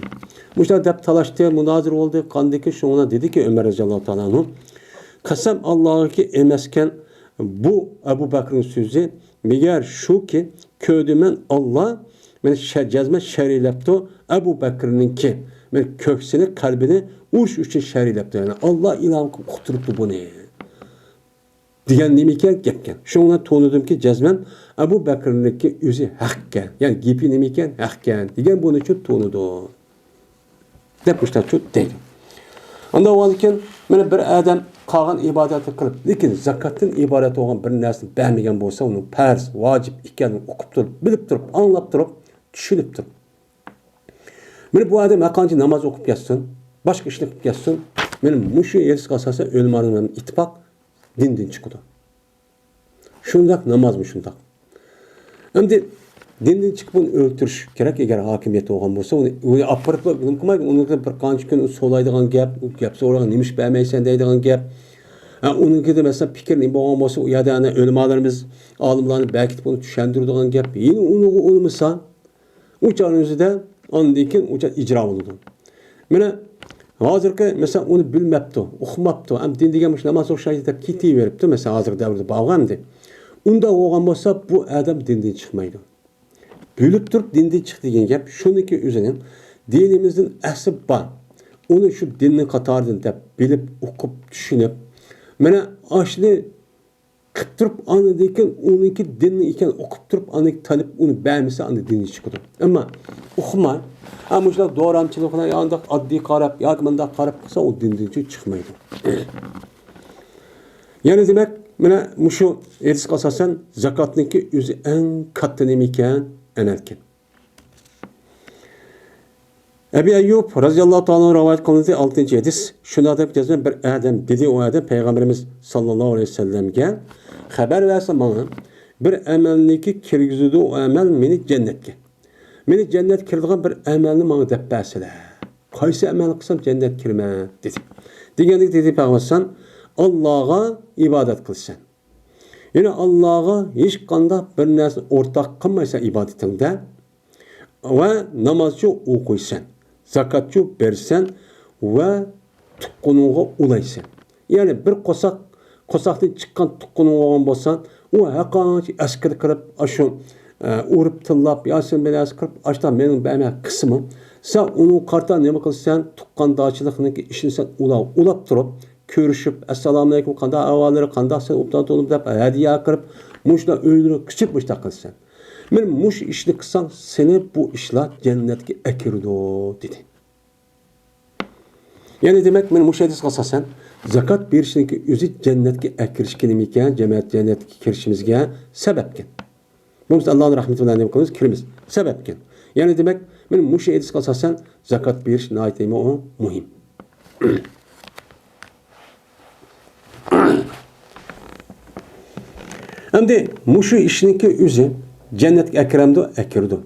مۇشۇنداق دەپ تالاشتى، مۇنازىرە بولدى، قاندىكى شۇڭا دېدىكى ئۆمەر رەزىياللاھۇ تائالا ئەنھۇ، قەسەم ئاللاھقى ئەمەسكەن بۇ ئەبۇ بەكرنىڭ سۆزى، مېگەر شۇكى، كۆردۈمەن ئاللا مېنى شە-، جەزمەن شەرئىيلەپتۇ، ئەبۇ بەكرنىڭكى مېنى كۆكسىنى، قەلبىنى ئۇرۇش ئۈچۈن شەرئىيلەپتۇ. يەنى ئاللا ئىلھام قىلىپ ئۇقتۇرۇپتۇ بۇنى. دېگەن نېمىكەن؟ گەپكەن. شۇڭا تونۇدۇمكى، جەزمەن ئەبۇ بەكرنىڭكى ئۆزى ھەقكەن. يەنى گېپى نېمىكەن؟ ھەقكەن دېگەن بۇنى شۇ تونۇدۇم، دەپ مۇشۇنداق دەيدۇ. ئاندىن بولغاندىكىن، مانا بىر ئادەم قالغان ئىبادەتنى قىلىپ، لېكىن زاكاتتىن ئىبارەت بولغان بىر نەرسىنى بەرمىگەن بولسا، ئۇنىڭ پەرز، ۋاجىپ ئىكەنلىكىنى ئۇقۇپ تۇرۇپ، بىلىپ تۇرۇپ، ئاڭلاپ تۇرۇپ، چۈشىنىپ تۇرۇپ، مانا بۇ ئادەم ھەرقانچە ناماز ئوقۇپ كەتسۇن، باشقا ئىشنى قىلىپ كەتسۇن، مانا مۇشۇ ھەدىسكە ئاساسەن ئۆلىمالار بىلەن ئىتتىپاق دىندىن چىقىدۇ. شۇنداق نامازمۇ شۇنداق. ئەمدى دىندىن چىقىپ ئۇنى ئۆلتۈرۈش كېرەك، ئەگەر ھاكىمىيەت بولغان بولسا، ئۇنى، ئۇنى ئاپىرىپ نېمە قىلمايدۇ، ئۇنى بىر قانچە كۈن سولايدىغان گەپ، ئۇ گەپ سورىغان، نېمە ئىش بەرمەيسەن دەيدىغان گەپ. ھە، ئۇنىڭكىدە مەسىلەن پىكىر نېمە بولغان بولسا، ئۇ يەردە ئەنە ئۆلىمالىرىمىز، ئالىملارنى بەركىتىپ ئۇنى چۈشەندۈرىدىغان گەپ. يەنە ئۇنىغا ئۇنىمىسا، ئۇ چاغنىڭ ئۆزىدە، ئاندىن كېيىن ئۇ چاغ ئىجرا بولىدۇ. مانا ھازىرقى، مەسىلەن، ئۇنى بىلمەپتۇ، ئۇقماپتۇ، ئەمدى دىن دېگەن مۇشۇ ناماز ئوخشايدۇ دەپ كېتىۋېرىپتۇ، مەسىلەن، ھازىرقى دەۋردە بارغۇ ئەمدى. ئۇنداق بولغان بولسا، بۇ ئادەم دىندىن چىقمايدۇ. بىلىپ تۇرۇپ دىندىن چىق دېگەن گەپ شۇنىڭكى ئۆزىنىڭ دىنىمىزدىن ئەسلى بار. ئۇنى شۇ دىننىڭ قاتارىدىن دەپ بىلىپ، ئۇقۇپ، چۈشىنىپ، مانا ئاشۇنى قىلىپ تۇرۇپ، ئاندىن كېيىن ئۇنىڭكى دىننىڭ ئىكەنلىكىنى ئۇقۇپ تۇرۇپ، ئاندىن كېيىن تالىپ ئۇنى بەرمىسە، ئاندىن دىنى چىقىدۇ. ئەمما ئۇقماي، ھە، مۇشۇنداق دورامچىلىق بىلەن يا ئانداق ئاددىي قاراپ ياكى مۇنداق قاراپ قىلسا، ئۇ دىندىن چىقمايدۇ. يەنى دېمەك، مانا مۇشۇ ھەدىسكە ئاساسەن زاكاتنىڭكى ئۆزى ئەڭ كاتتا نېمە ئىكەن؟ ئەمەلكەن. ئەبى ئەييۇب رەزىياللاھۇ تائالا ئەنھۇ رىۋايەت قىلىندى، ئالتىنچى ھەدىس. شۇنداق دەپ جەزمەن بىر ئادەم دېدى، ئۇ ئادەم پەيغەمبىرىمىز ساللاللاھۇ ئەلەيھى ۋەسەللەمگە خەۋەر بەرسە ماڭا، بىر ئەمەلنىكى كىرگۈزىدۇ، ئۇ ئەمەل مېنى جەننەتكە. مېنى جەننەتكە كىرىدىغان بىر ئەمەلنى ماڭا دەپ بەرسىلە. قايسى ئەمەل قىلسام جەننەتكە كىرىمەن؟ دېدى. دېگەندىكىن دېدى پەيغەمبەر، سەن ئاللاغا ئىبادەت قىلىسەن. يەنى ئاللاغا ھېچقانداق بىر نەرسىنى ئورتاق قىلمايسەن ئىبادىتىڭدە. ۋە نامازچۇ ئوقۇيسەن، زاكاتچۇ بېرىسەن ۋە تۇغقىنىڭغا ئۇلايسەن. يەنى بىر قورساق، قورساقتىن چىققان تۇغقىنىڭ بولغان بولسا، ئۇ ھەرقانچە ئەسكىرىپ كىرىپ، ئاشۇ، ئە، ئۇرۇپ تىللاپ، ياسىن بىلەن ئەسكىرىپ، ئاشتا مېنىڭ بەرمە قىسمىم. سەن ئۇنىڭغا قارىتا نېمە قىلىسەن؟ تۇغقاندارچىلىقنىڭكى ئىشىنى سەن ئۇلا-، ئۇلاپ تۇرۇپ، كۆرۈشۈپ، ئەسسالامۇئەلەيكۇم، قانداق ئەھۋاللىرى، قانداق سەن ئوبدان تۇردۇم دەپ ھەدىيە قىلىپ، مۇشۇنداق ئۆيلىرى قىچىپ مۇشۇنداق قىلىسەن. مانا مۇشۇ ئىشنى قىلساڭ، سېنى بۇ ئىشلار جەننەتكە ئەكىرىدۇ، دېدى. يەنى دېمەك، مانا مۇشۇ ھەدىسكە ئاساسەن، زاكات بېرىشنىڭكى ئۆزى جەننەتكە ئەكىرىشكە نېمىكەن؟ جەمەت جەننەتكە كىرىشىمىزگە سەۋەبكەن. بولمىسا ئاللانىڭ رەھمىتى بىلەن نېمە قىلىمىز؟ كىرىمىز. سەۋەبكەن. يەنى دېمەك، مانا مۇشۇ ھەدىسكە ئاساسەن، زاكات بېرىش ناھايىتى مۇھىم. ئەمدى مۇشۇ ئىشنىڭكى ئۆزى جەننەتكە ئەكىرەمدۇ؟ ئەكىرىدۇ.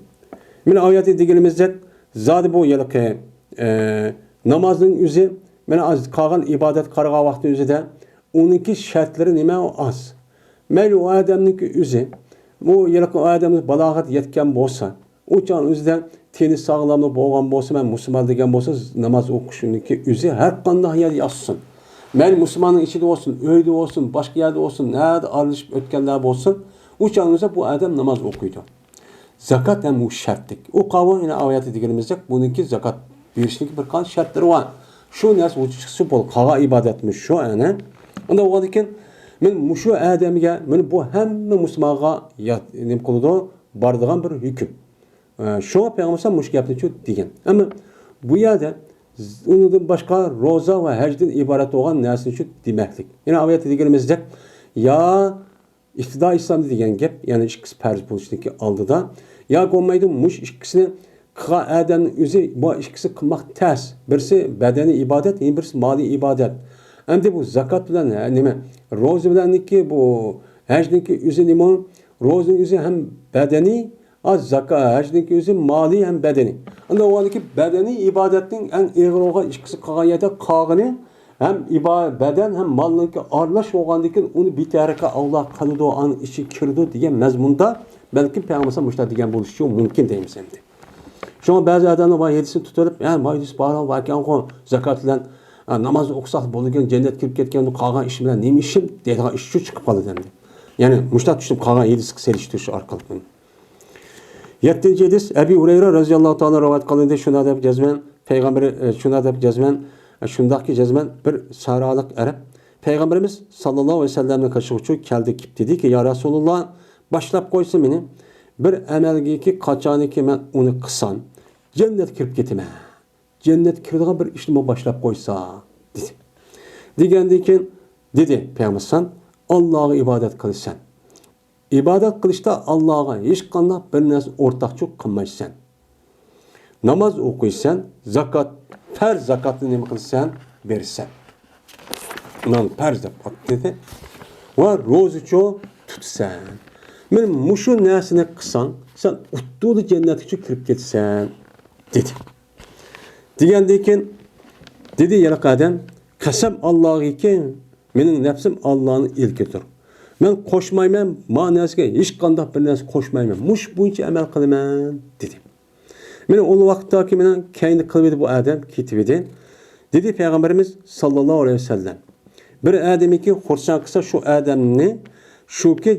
مانا ئايەتتە دېگىنىمىزدەك، زادى بۇ ھېلىقى، ئە، نامازنىڭ ئۆزى، مانا ئاز قالغان ئىبادەت قارىغان ۋاقتىنىڭ ئۆزىدە، ئۇنىڭكى شەرتلىرى نېمە؟ ئاز. مەيلى ئۇ ئادەمنىڭكى ئۆزى، بۇ ھېلىقى ئۇ ئادەم بالاغەت يەتكەن بولسا، ئۇ چاغنىڭ ئۆزىدە تېنى ساغلاملا بولغان بولسا، مەن مۇسۇلمان دېگەن بولسا، ناماز ئوقۇشنىڭكى ئۆزى ھەر قانداق يەردە ياتسۇن. مەيلى مۇسۇلماننىڭ ئىچىدە بولسۇن، ئۆيدە بولسۇن، باشقا يەردە بولسۇن، نەدە ئارىلىشىپ ئۆتكەنلەر بولسۇن، ئۇ چاغنىڭ ئۆزىدە بۇ ئادەم ناماز ئوقۇيدۇ. زاكات ھەم ئۇ شەرتلىك. ئۇ قاۋۇ يەنە ئايەتتە دېگىنىمىزدەك، بۇنىڭكى زاكات بېرىشنىڭكى بىر قانچە شەرتلىرى بار. شۇ نەرسە ۋۇجۇدقا چىقسا بولدى، قالغان ئىبادەتمۇ شۇ ئەنە. ئۇنداق بولغاندىكىن، مەن مۇشۇ ئادەمگە، مانا بۇ ھەممە مۇسۇلمانغا يا-، نېمە قىلىدۇ؟ بارىدىغان بىر ھۆكۈم. ئە، شۇڭا پەيغەمبەر مۇشۇ گەپنى شۇ دېگەن. ئەمما بۇ يەردە ز-، ئۇنىڭدىن باشقا روزا ۋە ھەجدىن ئىبارەت بولغان نەرسىنى شۇ دېمەكلىك. يەنە ئايەتتە دېگىنىمىزدەك، يا ئىپتىدا ئىسلامدا دېگەن گەپ، يەنى ئىككىسى پەرز بولۇشتىكى ئالدىدا. ياكى بولمايدۇ، مۇشۇ ئىككىسىنى قىلغان ئادەمنىڭ ئۆزى، بۇ ئىككىسى قىلماق تەس. بىرسى بەدەنىي ئىبادەت، يەنە بىرسى مالىي ئىبادەت. ئەمدى بۇ زاكات بىلەن، ھە، نېمە، روزا بىلەنكى بۇ ھەجنىڭكى ئۆزى نېمە؟ روزىنىڭ ئۆزى ھەم بەدەنىي، ھە، زاكا-، ھەجنىڭكى ئۆزى مالىي ھەم بەدەنىي. ئەمدى ئۇنىڭكى بەدەنىي ئىبادەتنىڭ ئەڭ ئېغىر بولغان ئىككىسى قالغان يەردە قالغىنى ھەم ئىبا-، بەدەن ھەم مالنىڭكى ئارىلاشىپ بولغاندىن كېيىن ئۇنى بىتەرەققە ئەۋلا قىلىدۇ، ئانىڭ ئىچىگە كىرىدۇ دېگەن مەزمۇندا بەلكىم پەيغەمبەر مۇشۇنداق دېگەن بولۇشى مۇمكىن دەيمىز ئەمدى. شۇڭا بەزى ئادەملەر بۇ ھەدىسنى تۇتۇپ، ھە، بۇ ھەدىس بارغان ئىكەنغۇ، زاكات بىلەن، ئە، ناماز ئوقۇساق بولىدىكەن، جەننەتكە كىرىپ كەتكەندە قالغان ئىش بىلەن نېمە ئىشىم دەيدىغان ئىش شۇ چىقىپ قالىدۇ ئەمدى. يەنى مۇشۇنداق چۈشىنىپ قالغان ھەدىسكە سېلىشتۇرۇش ئارقىلىق. يەتتىنچى ھەدىس، ئەبى ھۇرەيرە رەزىياللاھۇ تائالا رىۋايەت قىلىندى، شۇنداق دەپ جەزمەن، پەيغەمبىر، ئە، شۇنداق دەپ جەزمەن، ئە، شۇنداقكى جەزمەن بىر سەھرالىق ئەرەب پەيغەمبىرىمىز ساللاللاھۇ ئەلەيھى ۋەسەللەمنىڭ قېشىغا كەلدى، كېلىپ دېدىكى، يا رەسۇلاللا، باشلاپ قويسا مېنى بىر ئەمەلگىكى قاچانكى مەن ئۇنى قىلسام، جەننەتكە كىرىپ كېتىمەن. جەننەتكە كىرىدىغان بىر ئىشنى ماڭا باشلاپ قويسا، دېدى. دېگەندىن كېيىن دېدى پەيغەمبەر، سەن ئاللاغا ئىبادەت قىلىسەن. ئىبادەت قىلىشتا ئاللاغا ھېچقانداق بىر نەرسە ئورتاقچىلىق قىلمايسەن. ناماز ئوقۇيسەن، زاكات، پەرز زاكاتنى نېمە قىلىسەن؟ بېرىسەن. ئۇنى پەرز دەپ ئاتىدى. ۋە روزىچۇ تۇتىسەن. مانا مۇشۇ نەرسىنى قىلساڭ، سەن ئۇددىلا جەننەتكىچۇ كىرىپ كېتىسەن، دېدى. دېگەندىن كېيىن دېدى ھېلىقى ئادەم، قەسەم ئاللاغىكى، مېنىڭ نەپسىم ئاللانىڭ ئىلكىدۇر. مەن قوشمايمەن، ما نەرسىگە ھېچقانداق بىر نەرسە قوشمايمەن. مۇشۇ بويىچە ئەمەل قىلىمەن، دېدى. مانا ئۇ ۋاقىتتاكى مېنىڭ كەينىدە قىلىۋىدى بۇ ئادەم، كېتىۋىدى. دېدى پەيغەمبىرىمىز ساللاللاھۇ ئەلەيھى ۋەسەللەم، بىر ئادەمنىكى خۇرسەن قىلسا شۇ ئادەمنى، شۇكى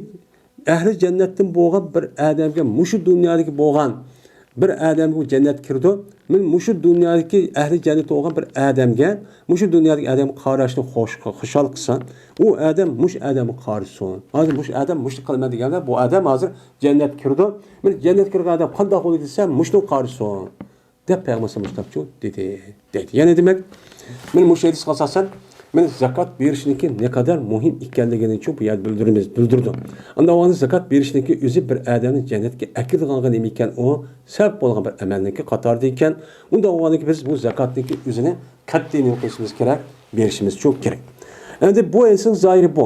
ئەھلى جەننەتتىن بولغان بىر ئادەمگە، مۇشۇ دۇنيادىكى بولغان بىر ئادەمگە ئۇ جەننەتكە كىرىدۇ. مانا مۇشۇ دۇنيادىكى ئەھلى جەننەت بولغان بىر ئادەمگە، مۇشۇ دۇنيادىكى ئادەمگە قاراشنى خوش، خۇشال قىلسا، ئۇ ئادەم مۇشۇ ئادەمگە قارىسۇن. ھازىر مۇشۇ ئادەم مۇشۇنى قىلىمەن دېگەندە، بۇ ئادەم ھازىر جەننەتكە كىرىدۇ. مانا جەننەتكە كىرگەن ئادەم قانداق بولىدۇ دېسە، مۇشۇنى قارىسۇن، دەپ پەيغەمبەر مۇشۇنداقچۇ دېدى، دەيدۇ. يەنى دېمەك، مانا مۇشۇ ھەدىسكە ئاساسەن، مانا زاكات بېرىشنىڭكى نەقەدەر مۇھىم ئىكەنلىكىنىچۇ بۇ يەردە بىلدۈرىمىز، بىلدۈردۇق. ئانداق بولغاندا زاكات بېرىشنىڭكى ئۆزى بىر ئادەمنى جەننەتكە ئەكىرىدىغانغا نېمە ئىكەن، ئۇ سەۋەب بولغان بىر ئەمەلنىڭكى قاتارىدا ئىكەن. ئۇنداق بولغاندىكىن بىز بۇ زاكاتنىڭكى ئۆزىنى قەتئىي نېمە قىلىشىمىز كېرەك؟ بېرىشىمىزچۇ كېرەك. ئەمدى بۇ ھەدىسنىڭ زاھىرى بۇ.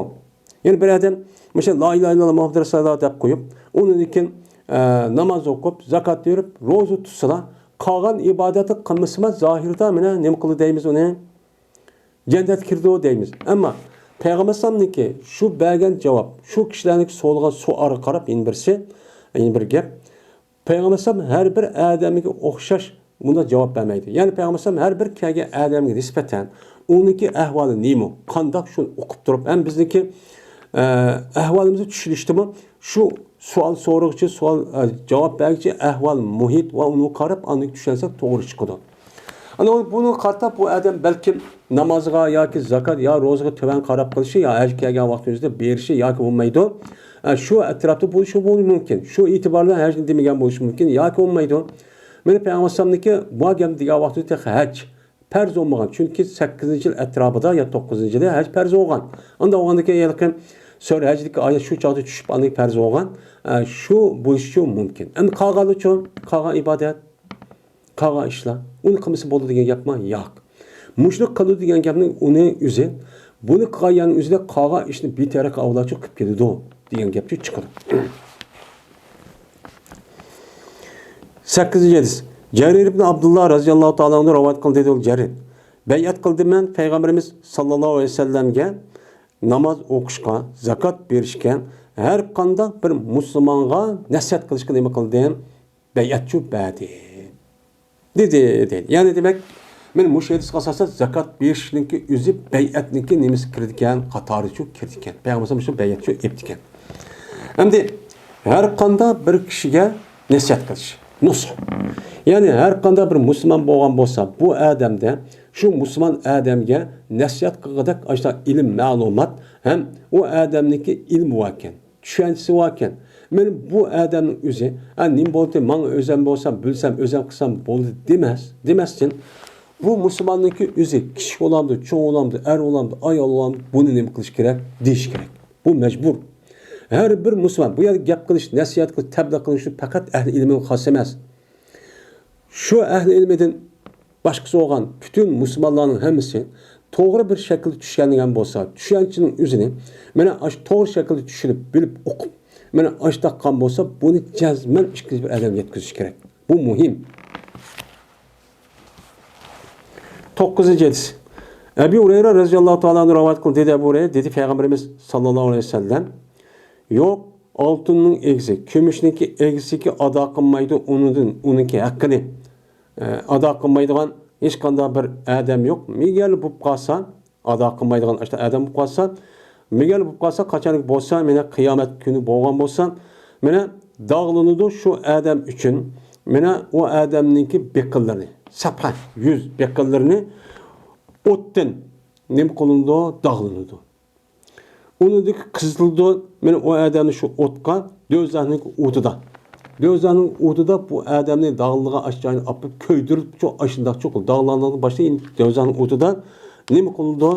يەنى بىر ئادەم مۇشۇ لا ئىلاھە ئىللاللا مۇھەممەد رەسۇلۇللا دەپ قويۇپ، ئۇنىڭدىن كېيىن، ئە، ناماز ئوقۇپ، زاكات بېرىپ، روزا تۇتسىلا، قالغان ئىبادەتنى قىلمىسىمۇ زاھىردا مانا نېمە قىلدى دەيمىز ئۇنى؟ جەننەتكە كىرىدۇ دەيمىز. ئەمما پەيغەمبەر ئەلەيھىسسالامنىڭكى شۇ بەرگەن جاۋاب، شۇ كىشىلەرنىڭكى سورىغان سوئالغا قاراپ يەنە بىرسى، يەنە بىر گەپ. پەيغەمبەر ئەلەيھىسسالام ھەر بىر ئادەمگە ئوخشاش بۇنداق جاۋاب بەرمەيدۇ. يەنى پەيغەمبەر ئەلەيھىسسالام ھەر بىر كەلگەن ئادەمگە نىسبەتەن ئۇنىڭكى ئەھۋالى نېمە، قانداق، شۇنى ئۇقۇپ تۇرۇپ، ھەم بىزنىڭكى، ئە، ئەھۋالىمىزنى چۈشىنىشتىمۇ شۇ سوئال سورىغۇچى، سوئال، ئە، جاۋاب بەرگۈچى ئەھۋال، مۇھىت ۋە ئۇنىڭغا قاراپ ئاندىن چۈشەنسەك توغرا چىقىدۇ. ئانا بۇنىڭغا قارىتا بۇ ئادەم بەلكىم نامازغا ياكى زاكات يا روزىغا تۆۋەن قاراپ قىلىشى يا ھەج كەلگەن ۋاقتىمىزدا بېرىشى ياكى بولمايدۇ. ئە، شۇ ئەتراپتا بولۇشى بولۇشى مۇمكىن. شۇ ئېتىبار بىلەن ھەجنى دېمىگەن بولۇشى مۇمكىن ياكى بولمايدۇ. مانا پەيغەمبەر ئەلەيھىسسالامنىڭكى بۇ گەپ دېگەن ۋاقتىدا تېخى ھەج پەرز بولمىغان. چۈنكى سەككىزىنچى يىل ئەتراپىدا يا توققۇزىنچى يىلى ھەج پەرز بولغان. ئانداق بولغاندىكىن ھېلىقى سۈرە ھەجدىكى ئايەت شۇ چاغدا چۈشۈپ ئاندىن پەرز بولغان. ئە، شۇ بولۇشىچۇ مۇمكىن. ئەمدى قالغانلىچۇ؟ قالغان ئىبادەت، قالغان ئىشلار، ئۇنى قىلمىسا بولىدۇ دېگەن گەپمۇ ياق. مۇشۇنى قىلىدۇ دېگەن گەپنىڭ ئۇنى ئۆزى، بۇنى قىلغان يەرنىڭ ئۆزىدە قالغان ئىشنى بىتەرەققە ئاۋلاتچۇ قىلىپ كېلىدۇ دېگەن گەپچۇ چىقىدۇ. سەككىزىنچى ھەدىس. جەرىر ئىبن ئابدۇللا رەزىياللاھۇ تائالا ئەنھۇ رىۋايەت قىلدى، دېدى ئۇ جەرىر. بەيئەت قىلدىم مەن پەيغەمبىرىمىز ساللاللاھۇ ئەلەيھى ۋەسەللەمگە ناماز ئوقۇشقا، زاكات بېرىشكە، ھەر قانداق بىر مۇسۇلمانغا نەسىھەت قىلىشقا نېمە قىلدىم؟ بەيئەتچۇ بەردى. دېدى، دېدى. يەنى دېمەك، مانا مۇشۇ ھەدىسكە ئاساسەن زاكات بېرىشنىڭكى ئۆزى بەيئەتنىڭكى نېمىسى كىرىدىكەن، قاتارىچۇ كىرىدىكەن. پەيغەمبەر مۇشۇ بەيئەتچۇ ئېيتتىكەن. ئەمدى ھەر قانداق بىر كىشىگە نەسىھەت قىلىش، نۇسھ. يەنى ھەر قانداق بىر مۇسۇلمان بولغان بولسا، بۇ ئادەمدە، شۇ مۇسۇلمان ئادەمگە نەسىھەت قىلغۇدەك ئاشۇنداق ئىلىم، مەلۇمات ھەم ئۇ ئادەمنىڭكى ئىلمى باركەن، چۈشەنچىسى باركەن. مانا بۇ ئادەمنىڭ ئۆزى، ئە، نېمە بولدى، ماڭا ئۆزۈم بولسام، بىلسەم، ئۆزۈم قىلسام بولدى دېمەس، دېمەستىن، بۇ مۇسۇلماننىڭكى ئۆزى، كىچىك بولامدۇ، چوڭ بولامدۇ، ئەر بولامدۇ، ئايال بولامدۇ، بۇنى نېمە قىلىش كېرەك؟ دېيىش كېرەك. بۇ مەجبۇر. ھەر بىر مۇسۇلمان، بۇ يەردە گەپ قىلىش، نەسىھەت قىلىش، تەبلىغ قىلىش پەقەت ئەھلى ئىلمىگە خاس ئەمەس. شۇ ئەھلى ئىلمىدىن باشقىسى بولغان پۈتۈن مۇسۇلمانلارنىڭ ھەممىسى توغرا بىر شەكىلدە چۈشەنگەن بولسا، چۈشەنچىنىڭ ئۆزىنى مانا ئاشۇ توغرا شەكىلدە چۈشىنىپ، بىلىپ، ئوقۇپ، مانا ئاشۇنداق قىلغان بولسا، بۇنى جەزمەن ئىككىنچى بىر ئادەمگە يەتكۈزۈش كېرەك. بۇ مۇھىم. توققۇزىنچى ھەدىس. ئەبۇ ھۇرەيرە رەزىياللاھۇ تائالا ئەنھۇ رىۋايەت قىلدى، دېدى ئەبۇ ھۇرەيرە، دېدى پەيغەمبىرىمىز ساللاللاھۇ ئەلەيھى ۋەسەللەم: يوق، ئالتۇننىڭ ئىگىسى كۈمۈشنىڭكى ئىگىسىگە ئادا قىلمايدۇ، ئۇنىڭدىن، ئۇنىڭكى ھەققىنى، ئە، ئادا قىلمايدىغان ھېچقانداق بىر ئادەم يوق. مېگەر بولۇپ قالسا، ئادا قىلمايدىغان ئاشۇنداق ئادەم بولۇپ قالسا، مېگەر بولۇپ قالسا، قاچانكى بولسا، مانا قىيامەت كۈنى بولغان بولسا، مانا داغلىنىدۇ شۇ ئادەم ئۈچۈن، مانا ئۇ ئادەمنىڭكى بېقىنلىرىنى، سەپھە، يۈز بېقىنلىرىنى ئوتتىن نېمە قىلىنىدۇ؟ داغلىنىدۇ. ئۇنىڭدىكى قىزىتىلىدۇ، مانا ئۇ ئادەمنى شۇ ئوتقا، دوزاخنىڭ ئوتىدا. دوزاخنىڭ ئوتىدا بۇ ئادەمنى داغلىغان ئاشۇ جاينى ئاپىرىپ كۆيدۈرۈپ، شۇ ئاشۇنداق چوقۇل داغلانغان باشتا ئېلىپ دوزاخنىڭ ئوتىدا نېمە قىلىدۇ؟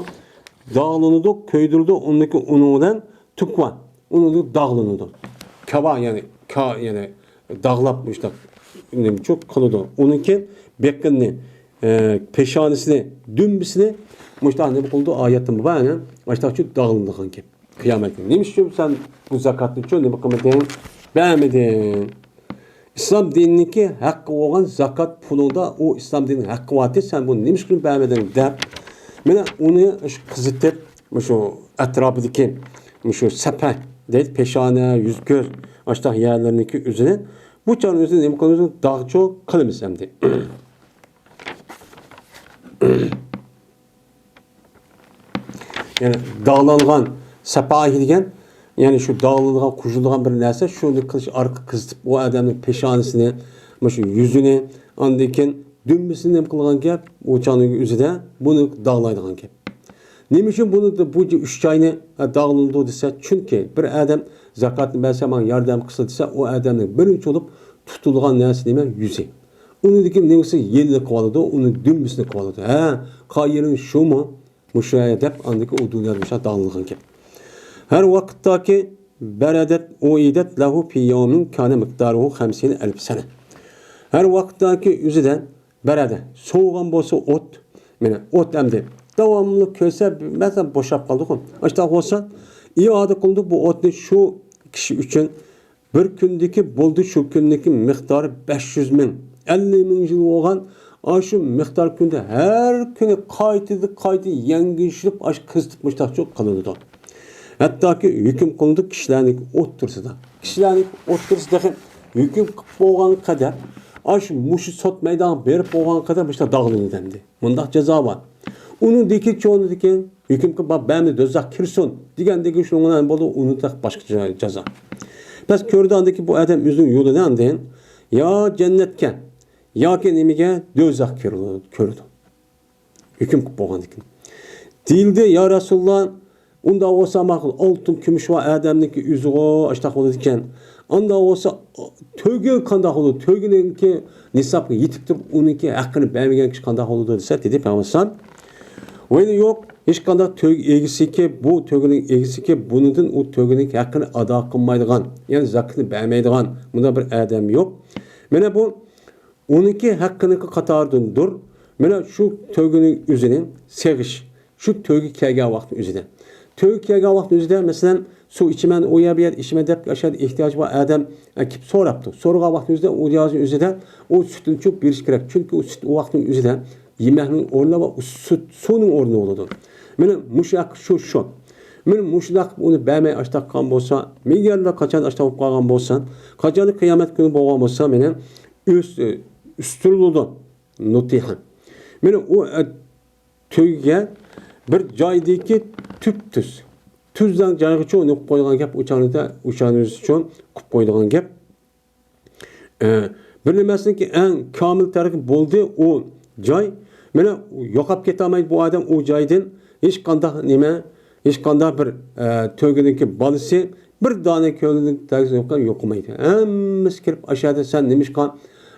داغلىنىدۇ، كۆيدۈرىدۇ، ئۇنىڭدىكى ئۇنىڭ بىلەن تۇكۋا، ئۇنىڭدىكى داغلىنىدۇ. كاۋا، يەنى، كا-، يەنى داغلاپ مۇشۇنداق نېمىچۇ قىلىدۇ. ئۇنىڭكى بېقىنىنى، ئە، پېشانىسىنى، دۈمبىسىنى مۇشۇنداق نېمە قىلىدۇ؟ ئايەتتىن مۇبارەك، ئاشۇنداقچۇ داغلىنىدىغان گەپ. قىيامەت كۈنى. نېمە ئۈچۈن سەن بۇ زاكاتنىچۇ نېمە قىلمىدىڭ؟ بەرمىدىڭ. ئىسلام دىنىنىڭكى ھەققى بولغان زاكات پۇلۇڭدا ئۇ ئىسلام دىنىنىڭ ھەققى بارتى، سەن بۇنى نېمە ئۈچۈن بەرمىدىڭ دەپ، مانا ئۇنى شۇ قىزىتىپ، مۇشۇ ئەتراپىدىكى مۇشۇ سەپە دەيدۇ، پېشانە، يۈز، كۆز، ئاشۇنداق يەرلىرىنىڭكى ئۆزىنى، بۇ چاغنىڭ ئۆزىنى نېمە قىلىمىز؟ داغچۇ قىلىمىز ئەمدى. يەنى داغلانغان سەپاھى دېگەن، يەنى شۇ داغلىنىدىغان، قوشۇلىدىغان بىر نەرسە، شۇنى قىلىش ئارقا قىزىتىپ، ئۇ ئادەمنىڭ پېشانىسىنى، مۇشۇ يۈزىنى، ئاندىن كېيىن دۈمبىسىنى نېمە قىلغان گەپ، ئۇ چاغنىڭ ئۆزىدە بۇنى داغلايدىغان گەپ. نېمە ئۈچۈن بۇنى، بۇ ئۈچ جاينى، ھە، داغلىنىدۇ دېسە، چۈنكى بىر ئادەم زاكاتنى بەرسە، ماڭا ياردەم قىلسا دېسە، ئۇ ئادەمنىڭ بىرىنچى بولۇپ تۇتۇلغان نەرسە نېمە؟ يۈزى. ئۇنىڭدىكى نېمىسى يېلىنى قىلىۋالىدۇ، ئۇنىڭ دۈمبىسىنى قىلىۋالىدۇ. ھە، قايىرىڭ شۇمۇ؟ مۇشۇ دەپ، ئاندىكى ئۇ دۇنيادا مۇشۇ داغلىغان گەپ. ھەر ۋاقىتتاكى بەرەدەت ئۇئىدەت لەھۇ فى يەۋمىن كانە مىقدارۇھۇ خەمسىنە ئەلف سەنە. ھەر ۋاقىتتاكى ئۆزىدە بەرەدە، سوۋۇغان بولسا ئوت، مانا ئوت ئەمدى داۋاملىق كۆرسە، مەسىلەن، بوشاپ قالدىغۇ. ئاشۇنداق بولسا، ئىئادە قىلىدۇ بۇ ئوتنى شۇ كىشى ئۈچۈن. بىر كۈندىكى بولدى، شۇ كۈندىكى مىقدارى بەش يۈز مىڭ، ئەللىك مىڭ يىل بولغان، ئاشۇ مىقدار كۈندە ھەر كۈنى قايتىدىن قايتا يەڭگىشلىپ، ئاشۇ قىزىتىپ مۇشتاقچۇ قىلىنىدۇ. ھەتتاكى ھۆكۈم قىلىنىدۇ كىشىلەرنىڭ ئوتتۇرىسىدا. كىشىلەرنىڭ ئوتتۇرىسىدا تېخى ھۆكۈم قىلىپ بولغان قەدەر، ئاشۇ مۇشۇ سوت مەيدانىغا بېرىپ بولغان قەدەر مۇشۇنداق داغلىنىدۇ ئەمدى. مۇنداق جازا بار. ئۇنىڭدىكى چوڭىدىكى ھۆكۈم قىلىپ، بەرمە، دوزاخ كىرسۇن دېگەندىكى شۇنىڭ بىلەن بولدى، ئۇنى باشقا جازا. بەس كۆردى ئاندىكى بۇ ئادەم ئۆزىنىڭ يولىنى ئاندىن يا جەننەتكە، ياكى نېمىگە، دوزاخ كۆرىدۇ. ھۆكۈم قىلىپ بولغاندىن كېيىن. دېيىلدى، يا رەسۇلاللا، ئۇنداق بولسا، ماقۇل، ئالتۇن، كۈمۈش بار ئادەمنىڭكى ئۆزىغۇ ئاشتاق بولىدىكەن. ئانداق بولسا، تۆگە قانداق بولىدۇ؟ تۆگىنىڭكى نىسابقا يېتىپ تۇرۇپ، ئۇنىڭكى ھەققىنى بەرمىگەن كىشى قانداق بولىدۇ دېسە، دېدى پەيغەمبەر ئەلەيھىسسالام. ۋەيلى يوق، ھېچقانداق تۆگە ئىگىسىكى، بۇ تۆگىنىڭ ئىگىسىكى، بۇنىڭدىن ئۇ تۆگىنىڭ ھەققىنى ئادا قىلمايدىغان، يەنى زاكىتىنى بەرمەيدىغان مۇنداق بىر ئادەم يوق. مانا بۇ ئۇنىڭكى ھەققىنىڭكى قاتارىدىندۇر. مانا شۇ تۆگىنىڭ ئۆزىنى سېغىش، شۇ تۆگە كەلگەن ۋاقىتنىڭ ئۆزىدە. تۆگە كەلگەن ۋاقىتنىڭ ئۆزىدە، مەسىلەن، سۇ ئىچىمەن، ئۇ يەر، بۇ يەر ئىچىمەن دەپ، ئاشۇ يەردە ئېھتىياجى بار ئادەم، ئە، كېلىپ سوراپتۇ. سورىغان ۋاقىتنىڭ ئۆزىدە، ئۇ يەرنىڭ ئۆزىدە ئۇ سۈتنى چوپ بېرىش كېرەك. چۈنكى ئۇ سۈت ئۇ ۋاقىتنىڭ ئۆزىدە يېمەكنىڭ ئورنى ۋە ئۇ سۈت سۇنىڭ ئورنى بولىدۇ. مانا مۇشۇ ھەق شۇ، شۇ. مانا مۇشۇنداق ئۇنى بەرمەي ئاشتاق قىلغان بولسا، مېگەرلا قاچان ئاشتاق بولۇپ قالغان بولسا، قاچان قىيامەت كۈنى بولغان بولسا، مانا ئۆس-، ئۆستۈرۈلىدۇ. نۇتىھە. مانا ئۇ، ئە، تۆگىگە بىر جايدىكى تۈپتۈز، تۈزلەڭ جايغىچۇ ئۇنى قويغان گەپ، ئۇچانىدا، ئۇچانىزچۇ قىپ قويىدىغان گەپ. ئە، بىر نېمەسىنىڭكى ئەڭ كامىل تەرىپى بولدى ئۇ جاي. مانا يوقاپ كېتەلمەيدۇ بۇ ئادەم ئۇ جايدىن. ھېچقانداق نېمە، ھېچقانداق بىر، ئە، تۆگىنىڭكى بالىسى بىر دانە كۆلنىڭ تەگىسى يوقالمايدۇ. ھەممىسى كىرىپ، ئاشۇ يەردە سەن نېمىشقا،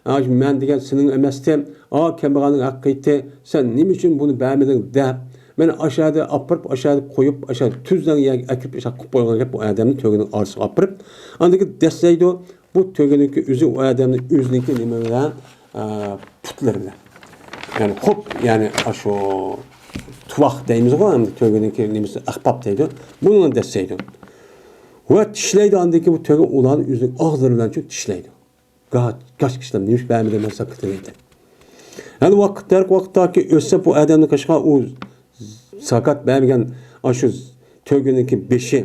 ئاشۇ مەن دېگەن سېنىڭ ئەمەستى، ئا، كەمبەغەلنىڭ ھەققى ئىدى، سەن نېمە ئۈچۈن بۇنى بەرمىدىڭ دەپ، مانا ئاشۇ يەردە ئاپىرىپ، ئاشۇ يەردە قويۇپ، ئاشۇ تۈزلەڭ يەرگە ئەكىرىپ، ئاشۇ قىلىپ قويغان گەپ، ئۇ ئادەمنى تۆگىنىڭ ئارىسىغا ئاپىرىپ، ئاندىن كېيىن دەسسەيدۇ. بۇ تۆگىنىڭكى ئۆزى ئۇ ئادەمنى ئۆزىنىڭكى نېمە بىلەن، ئە، پۇتلىرى بىلەن. يەنى خوپ، يەنى ئاشۇ تۇۋاق دەيمىزغۇ، ئەمدى تۆگىنىڭكى نېمىسى ئەخپاپ دەيدۇ. بۇنى دەسسەيدۇ. ۋە چىشلەيدۇ، ئاندىن كېيىن بۇ تۆگە ئۇلارنى ئۆزىنىڭ ئاغزىلىرى بىلەن چۈ-، چىشلەيدۇ. گاھ-، گاش كىشىلەر نېمىش بەرمىدى مەن زاكىتىنى دەيدۇ. ھەل ۋاقىت، ھەر ۋاقىتتاكى ئۆسسە بۇ ئادەمنىڭ قېشىغا ئۇ زاكات بەرمىگەن ئاشۇ تۆگىنىڭكى بېشى،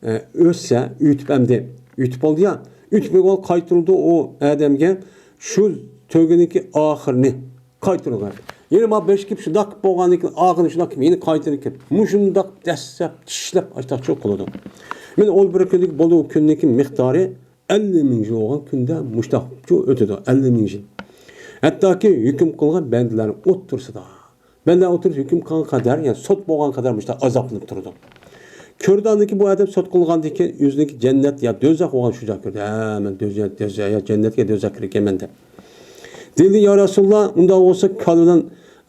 ئە، ئۆسسە، ئۆتۈپ ئەمدى، ئۆتۈپ بولدى يا، ئۆتۈپ بولغان قايتۇرۇلدى ئۇ ئادەمگە شۇ تۆگىنىڭكى ئاخىرىنى قايتۇرغان. يەنە ما بېشى كېلىپ شۇنداق بولغاندىن كېيىن ئاخىرىنى شۇنداق كېلىپ يەنە قايتۇرۇپ كېلىپ مۇشۇنداق دەسسەپ، چىشلەپ، ئاشتاقچىلىق قىلىدۇ. مەن ئون بىر كۈندىكى بولدى، ئۇ كۈننىڭكى مىقدارى ئەللىك مىڭ يىل بولغان كۈندە مۇشتاقچۇ ئۆتىدۇ، ئەللىك مىڭ يىل. ھەتتاكى ھۆكۈم قىلغان بەندىلەرنىڭ ئوتتۇرىسىدا، بەندىلەر ئوتتۇرىسىدا ھۆكۈم قىلغان قەدەر، يەنى سوت بولغان قەدەر مۇشتاق ئازابلىنىپ تۇرىدۇ. كۆردى ئاندىن كېيىن بۇ ئادەم سوت قىلغاندىن كېيىن ئۆزىنىڭكى جەننەت يا دوزاخ بولغان شۇ جاي كۆردى. ھە، مەن دوزاخ، دوزاخ يا جەننەتكە، دوزاخقا كىرىدىكەنمەن دەپ. دېدى، يا رەسۇلاللا، ئۇنداق بولسا كالا بىلەن،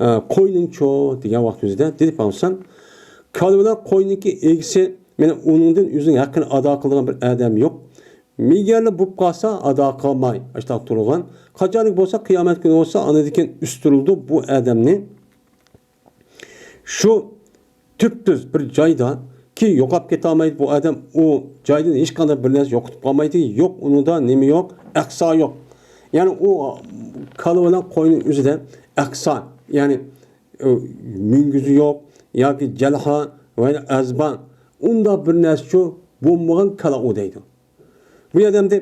ئە، قوينىڭچۇ دېگەن ۋاقتىمىزدا دېدى پەيغەمبەر، كالا بىلەن قوينىڭكى ئىگىسى مانا ئۇنىڭدىن ئۆزىنىڭ ھەققىنى ئادا قىلىدىغان بىر ئادەم يوق. مېگەرلا بولۇپ قالسا ئادا قىلماي ئاشتاق تۇرغان. قاچانلىك بولسا قىيامەت كۈنى بولسا ئاندىن كېيىن ئۈستۈرۈلىدۇ بۇ ئادەمنى. شۇ تۈپتۈز بىر جايدا كى يوقاپ كېتەلمەيدۇ بۇ ئادەم. ئۇ جايدىن ھېچقانداق بىر نەرسە يوقىتىپ قالمايدۇ. يوق ئۇنىڭدا نېمە يوق؟ ئەقسا يوق. يەنى ئۇ كالا بىلەن قوينىڭ ئۆزىدە ئەقسا، يەنى، ئۇ، مۈڭگۈزى يوق ياكى جەلھا ۋە ئەزبا، ئۇنداق بىر نەرسىچۇ بولمىغان كالا ئۇ دەيدۇ. بۇ يەردە ئەمدى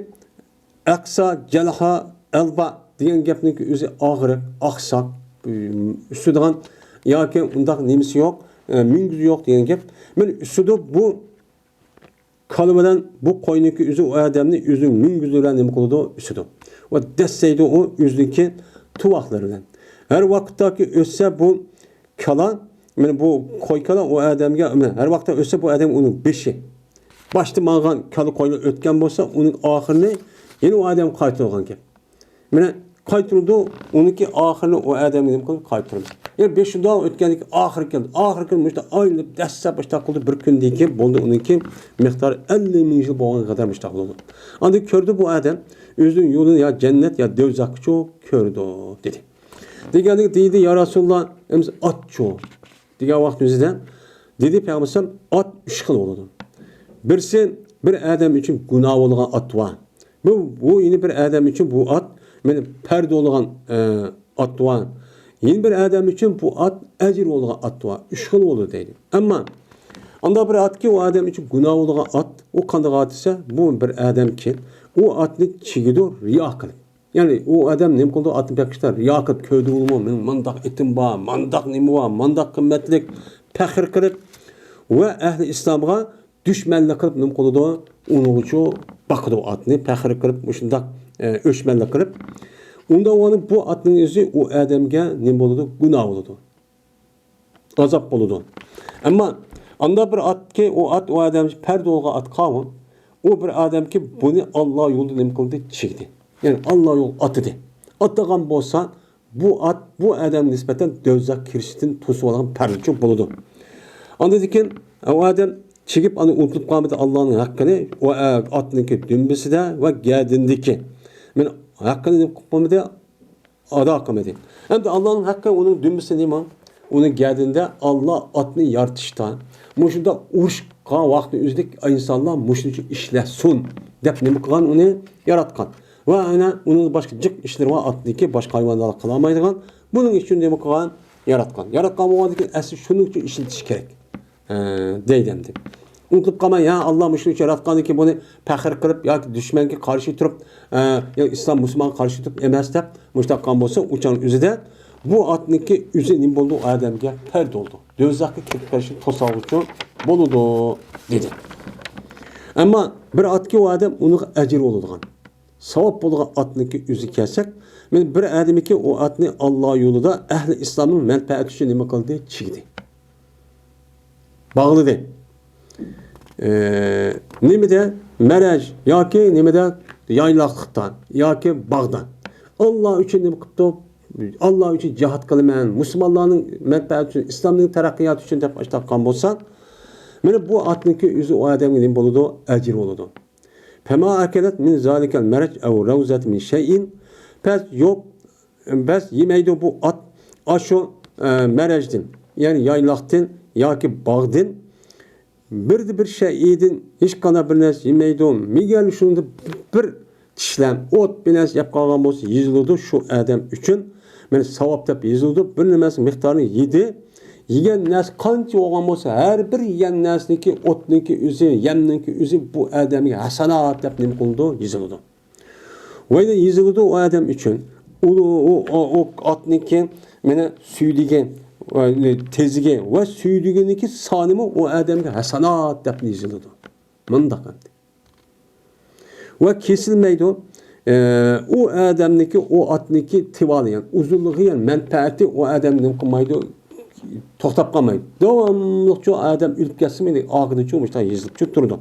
ئەقسا، جەلھا، ئەلبا دېگەن گەپنىڭكى ئۆزى ئاغرىق، ئاقساق، ئۈسسىدىغان ياكى ئۇنداق نېمىسى يوق، ئە، مۈڭگۈزى يوق دېگەن گەپ. مانا ئۈسسىدۇ بۇ كالا بىلەن بۇ قوينىڭكى ئۆزى ئۇ ئادەمنى ئۆزىنىڭ مۈڭگۈزى بىلەن نېمە قىلىدۇ، ئۈسسىدۇ. ۋە دەسسەيدۇ ئۇ ئۆزىنىڭكى تۇۋاقلىرى بىلەن. ھەر ۋاقىتتاكى ئۆسسە بۇ كالا، مانا بۇ قوي كالا ئۇ ئادەمگە، مانا ھەر ۋاقىتتا ئۆسسە بۇ ئادەم ئۇنىڭ بېشى. باشتا ماڭغان كالا قويلار ئۆتكەن بولسا، ئۇنىڭ ئاخىرىنى يەنە ئۇ ئادەمگە قايتۇرغان گەپ. مانا قايتۇرىدۇ، ئۇنىڭكى ئاخىرىنى ئۇ ئادەمگە نېمە قىلىدۇ؟ قايتۇرىدۇ. يەنە بېشى شۇنداق ئۆتكەندىن كېيىن ئاخىرى كەلدى. ئاخىرى كەلدى، مۇشۇنداق ئايلىنىپ، دەسسەپ مۇشۇنداق قىلدى. بىر كۈندىن كېيىن بولدى، ئۇنىڭكى مىقدارى ئەللىك مىڭ يىل بولغان قەدەر مۇشۇنداق بولىدۇ. ئاندىن كۆردى بۇ ئادەم ئۆزىنىڭ يولىنى يا جەننەت يا دوزاخقىچۇ كۆردى، دېدى. دېگەندىكىن دېدى، يا رەسۇلاللا، ئەمىسە ئاتچۇ؟ دېگەن ۋاقىت ئۆزىدە دېدى پەيغەمبەر ئەلەيھىسسالام، ئات ئۈچ خىل بولىدۇ. بىرسى بىر ئادەم ئۈچۈن گۇناھ بولىدىغان ئات بار. بۇ، بۇ يەنە بىر ئادەم ئۈچۈن بۇ ئات، مانا، پەرز بولىدىغان، ئە، ئات بار. يەنە بىر ئادەم ئۈچۈن بۇ ئات ئەجىر بولىدىغان ئات بار. ئۈچ خىل بولىدۇ دەيدۇ. ئەمما ئانداق بىر ئاتكى ئۇ ئادەم ئۈچۈن گۇناھ بولىدىغان ئات، ئۇ قانداق ئات دېسە، بۇ بىر ئادەمكى ئۇ ئاتنى چىگىدۇ رىيا قىلىپ. يەنى ئۇ ئادەم نېمە قىلىدۇ؟ ئاتنى بېقىشتا رىيا قىلىپ، كۆردۈڭلىمۇ، مېنىڭ مانداق ئېتىم بار، مانداق نېمە بار، مانداق قىممەتلىك، پەخىر قىلىپ ۋە ئەھلى ئىسلامغا دۈشمەنلىك قىلىپ نېمە قىلىدۇ؟ ئۇنىڭغىچۇ باقىدۇ ئاتنى، پەخىر قىلىپ، مۇشۇنداق، ئە، ئۆچمەنلىك قىلىپ. ئۇنداق بولغاندا بۇ ئاتنىڭ ئۆزى ئۇ ئادەمگە نېمە بولىدۇ؟ گۇناھ بولىدۇ. ئازاب بولىدۇ. ئەمما ئانداق بىر ئاتكى، ئۇ ئات، ئۇ ئادەم پەرز بولغان ئات قالغان. ئۇ بىر ئادەمكى بۇنى ئاللا يولىدا نېمە قىلدى؟ چىگدى. يەنى ئاللا يولىدا ئاتىدى. ئاتىغان بولسا، بۇ ئات بۇ ئادەمگە نىسبەتەن دوزاخ كىرىشتىن توسۇۋالغان پەردىچۇ بولىدۇ. ئاندىن كېيىن ئۇ ئادەم چىگىپ، ئانا ئۇنتۇلۇپ قالمىدى ئاللانىڭ ھەققىنى، ئۇ، ئە، ئاتنىڭكى دۈمبىسىدە ۋە گەدىنىدىكى. مەن ھەققىنى نېمە قىلىپ قالمىدى؟ ئادا قىلمىدى. ئەمدى ئاللانىڭ ھەققى، ئۇنىڭ دۈمبىسى نېمە؟ ئۇنىڭ گەدىنىدە ئاللا ئاتنى يارىتىشتا، مۇشۇنداق ئۇرۇشقان ۋاقىتنى ئۆزىدە ئىنسانلار مۇشۇنىڭ ئۈچۈن ئىشلەتسۇن دەپ نېمە قىلغان؟ ئۇنى ياراتقان. ۋە ئەنە ئۇنىڭ باشقا جىق ئىشلىرى بار، ئاتنىڭكى باشقا ھايۋانلار قىلالمايدىغان. بۇنىڭ ئۈچۈن نېمە قىلغان؟ ياراتقان. ياراتقان بولغاندىن كېيىن ئەسلى شۇنىڭ ئۈچۈن ئىشلىتىش كېرەك. ئە، دەيدۇ ئەمدى. ئۇنتۇلۇپ قالماي، يا، ئاللا مۇشۇنىڭ ئۈچۈن ياراتقاندىكىن بۇنى پەخىر قىلىپ ياكى دۈشمەنگە قارشى تۇرۇپ، ئە، يا ئىسلام مۇسۇلمانغا قارشى تۇرۇپ ئەمەس دەپ، مۇشۇنداق قىلغان بولسا، ئۇ چاغنىڭ ئۆزىدە بۇ ئاتنىڭكى ئۆزى نېمە بولىدۇ؟ ئۇ ئادەمگە پەرز بولىدۇ. دوزاخقا كىرىپ قېلىشنى توسالغۇچى بولىدۇ، دېدى. ئەمما بىر ئاتكى ئۇ ئادەم ئۇنىڭغا ئەجىر بولىدىغان، ساۋاب بولىدىغان ئاتنىڭكى ئۆزىگە كەلسەك، مانا بىر ئادەمكى ئۇ ئاتنى ئاللا يولىدا ئەھلى ئىسلامنىڭ مەنپەئەتى ئۈچۈن نېمە قىلدى؟ چىگدى. باغلىدى. ئى، نېمىدە؟ مەرەج ياكى نېمىدە؟ يايلاقلىقتا ياكى باغدا. ئاللا ئۈچۈن نېمە قىپتۇ؟ ئاللا ئۈچۈن جىھاد قىلىمەن، مۇسۇلمانلارنىڭ مەنپەئەتى ئۈچۈن، ئىسلامنىڭ تەرەققىياتى ئۈچۈن دەپ ئاشتاق قىلغان بولسا، مانا بۇ ئاتنىڭكى ئۆزى ئۇ ئادەمگە نېمە بولىدۇ؟ ئەجىر بولىدۇ. فما أكلت من ذلك المرج أو روضة من شيء. پس يوق، پس يېمەيدۇ بۇ ئات ئاشۇ، ئە، مەرەجدىن، يەنى يايلاقتىن ياكى باغدىن بىردە بىر شەيئىدىن ھېچقانداق بىر نەرسە يېمەيدۇ. مېگەر شۇندا بىر چىشلەم ئوت بىر نەرسە يەپ قالغان بولسا يېزىلىدۇ شۇ ئادەم ئۈچۈن. مانا ساۋاب دەپ يېزىلىدۇ. بىر نەرسە مىقدارىنى يېدى. يېگەن نەرسە قانچە بولغان بولسا، ھەر بىر يېگەن نەرسىنىڭكى، ئوتنىڭكى ئۆزى، يەمنىڭكى ئۆزى بۇ ئادەمگە ھەسەنات دەپ نېمە قىلىنىدۇ؟ يېزىلىدۇ. ۋەيدە يېزىلىدۇ ئۇ ئادەم ئۈچۈن. ئۇ، ئۇ، ئۇ، ئۇ ئاتنىڭكى مانا سۈيدۈگى، ئە، تېزىگى ۋە سۈيدۈگىنىڭكى سانىمۇ ئۇ ئادەمگە ھەسەنات دەپ يېزىلىدۇ. مۇنداق ئەمدى. ۋە كېسىلمەيدۇ. ئە، ئۇ ئادەمنىڭكى، ئۇ ئاتنىڭكى تىۋالى، يەنى ئۇزۇنلۇقى، يەنى مەنپەئەتى ئۇ ئادەمنى نېمە قىلمايدۇ، توختاپ قالمايدۇ. داۋاملىقچۇ ئادەم ئۆلۈپ كەتسىمۇ، ئاخىرىچۇ مۇشۇنداق يېزىلىپچۇ تۇرىدۇ.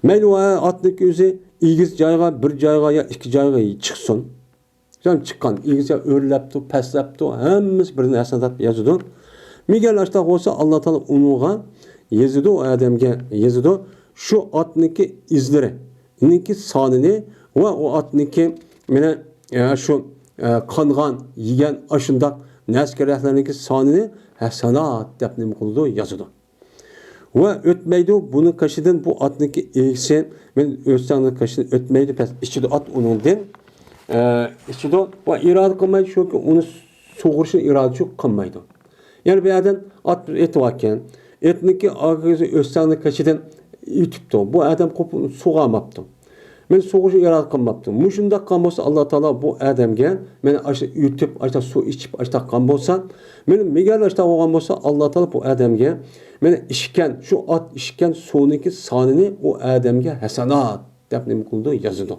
مەيلى، ئۇ ئاتنىڭكى ئۆزى ئېگىز جايغا، بىر جايغا يا ئىككى جايغا چىقسۇن. جان چىققان، ئېگىز جاي ئۆرلەپتۇ، پەسلەپتۇ، ھەممىسى بىردىن ھەسەنات دەپ يازىدۇ. مېگەر ئاشتاق بولسا، ئاللا تائالا ئۇنىڭغا يېزىدۇ، ئۇ ئادەمگە يېزىدۇ. شۇ ئاتنىڭكى ئىزلىرى، ئۇنىڭكى سانىنى ۋە ئۇ ئاتنىڭكى مانا، ئە، شۇ، ئە، قانغان، يېگەن ئاشۇنداق نەرسە-كېرەكلەرنىڭكى سانىنى ھەسەنات دەپ نېمە قىلىدۇ، يازىدۇ. ۋە ئۆتمەيدۇ بۇنىڭ قېشىدىن بۇ ئاتنىڭكى ئىگىسى، مەن ئۆستەڭنىڭ قېشىدىن ئۆتمەيدۇ، پەس ئىچىدۇ ئات ئۇنىڭدىن. ئە، ئىچىدۇ ۋە ئىرادە قىلمايدۇ، چۈنكى ئۇنى سۇغۇرۇشنى ئىرادىسى قىلمايدۇ. يەنە بۇ يەردىن ئات ئېتىۋاتكەن. ئېتنىڭكى ئاغزى ئۆستەڭنىڭ قېشىدىن ئۆتۈپتۇ. بۇ ئادەم قوپۇپ سۇغارماپتۇ. مەن سۇغۇرۇشنى ئىرادە قىلماپتۇ. مۇشۇنداق قىلغان بولسا، ئاللا تائالا بۇ ئادەمگە مانا ئاشۇ ئۆتۈپ، ئاشۇ سۇ ئىچىپ، ئاشۇنداق قىلغان بولسا، مانا مېگەر ئاشۇنداق بولغان بولسا، ئاللا تائالا بۇ ئادەمگە مانا ئىچكەن، شۇ ئات ئىچكەن سۇنىڭكى سانىنى ئۇ ئادەمگە ھەسەنات دەپ نېمە قىلىدۇ؟ يازىدۇ.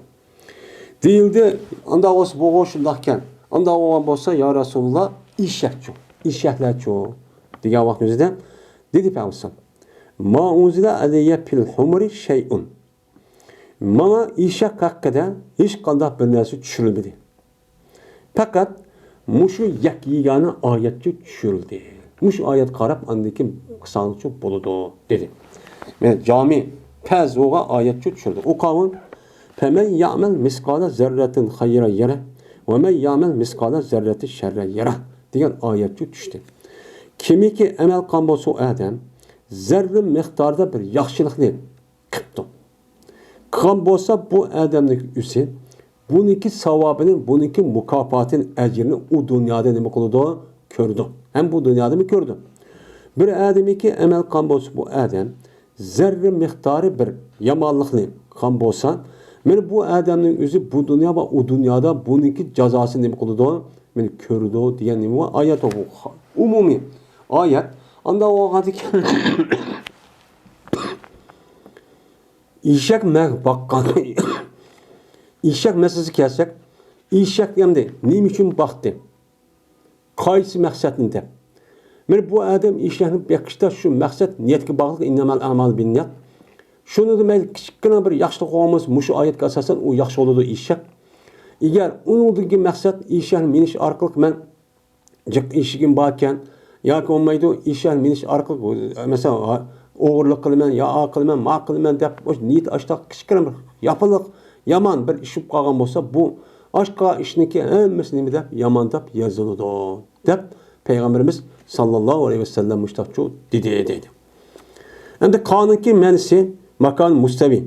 دېيىلدى، ئانداق بولسا بۇغۇ شۇنداقكەن. ئانداق بولغان بولسا، يا رەسۇلاللا، ئېشەكچۇ؟ ئېشەكلەرچۇ؟ دېگەن ۋاقتىمىزدا دېدى پەيغەمبەر، ما ئۇنزىلە ئەلەييە فىل ھۇمۇرى شەيئۇن. ماڭا ئېشەك ھەققىدە ھېچقانداق بىر نەرسە چۈشۈرۈلمىدى. پەقەت مۇشۇ يەك يېگانە ئايەتچۇ چۈشۈرۈلدى. مۇشۇ ئايەتكە قاراپ ئاندىن كېيىن قىلساڭچۇ بولىدۇ، دېدى. مانا جامى پەزۇغا ئايەتچۇ چۈشۈردى. ئوقۇغىن. فمن يعمل مثقال ذرة خيرا يره ومن يعمل مثقال ذرة شرا يره دېگەن ئايەتچۇ چۈشتى. كىمكى ئەمەل قىلغان بولسا ئۇ ئادەم زەررە مىقداردا بىر ياخشىلىقنى قىپتۇ. قىلغان بولسا بۇ ئادەمنىڭ ئۆزى بۇنىڭكى ساۋابىنى، بۇنىڭكى مۇكاپاتىنى، ئەجرىنى ئۇ دۇنيادا نېمە قىلىدۇ؟ كۆرىدۇ. ھەم بۇ دۇنيادىمۇ كۆرىدۇ. بىر ئادەمكى ئەمەل قىلغان بولسا بۇ ئادەم زەررە مىقدارى بىر يامانلىقنى قىلغان بولسا، مانا بۇ ئادەمنىڭ ئۆزى بۇ دۇنيا ۋە ئۇ دۇنيادا بۇنىڭكى جازاسىنى نېمە قىلىدۇ؟ مانا كۆرىدۇ دېگەن نېمە بار؟ ئايەت بۇ. ئومۇمىي ئايەت. ئانداق بولغاندىكىن ئېشەك مە-، باققان. ئېشەك مەسىلىسىگە كەلسەك، ئېشەك ئەمدى نېمە ئۈچۈن باقتى؟ قايسى مەقسەتنى دەپ؟ مانا بۇ ئادەم ئېشەكنى بېقىشتا شۇ مەقسەت نىيەتكە باغلىق، ئىننەمەل ئەمالۇ بىننىيەت. شۇنىڭدا مەيلى كىچىككىنە بىر ياخشىلىق بولغان بولسا، مۇشۇ ئايەتكە ئاساسەن ئۇ ياخشى بولىدۇ ئېشەك. ئەگەر ئۇنىڭدىكى مەقسەت ئېشەكنى مىنىش ئارقىلىق مەن جىق ئېشىكىم باركەن، ياكى بولمايدۇ، ئېشەكنى مىنىش ئارقىلىق، مەسىلەن، ئوغرىلىق قىلىمەن، يا ئا قىلىمەن، ما قىلىمەن دەپ، ئوش نىيىتى ئاشتاق كىچىككىنە بىر ياپىلىق، يامان بىر ئىش بولۇپ قالغان بولسا، بۇ ئاشقا ئىشنىڭكى ھەممىسى نېمە دەپ، يامان دەپ يېزىلىدۇ، دەپ پەيغەمبىرىمىز ساللاللاھۇ ئەلەيھى ۋەسەللەم مۇشتاقچۇ دېدى، دەيدۇ. ئەمدى قانىڭكى مەنىسى ماكان مۇستەۋى،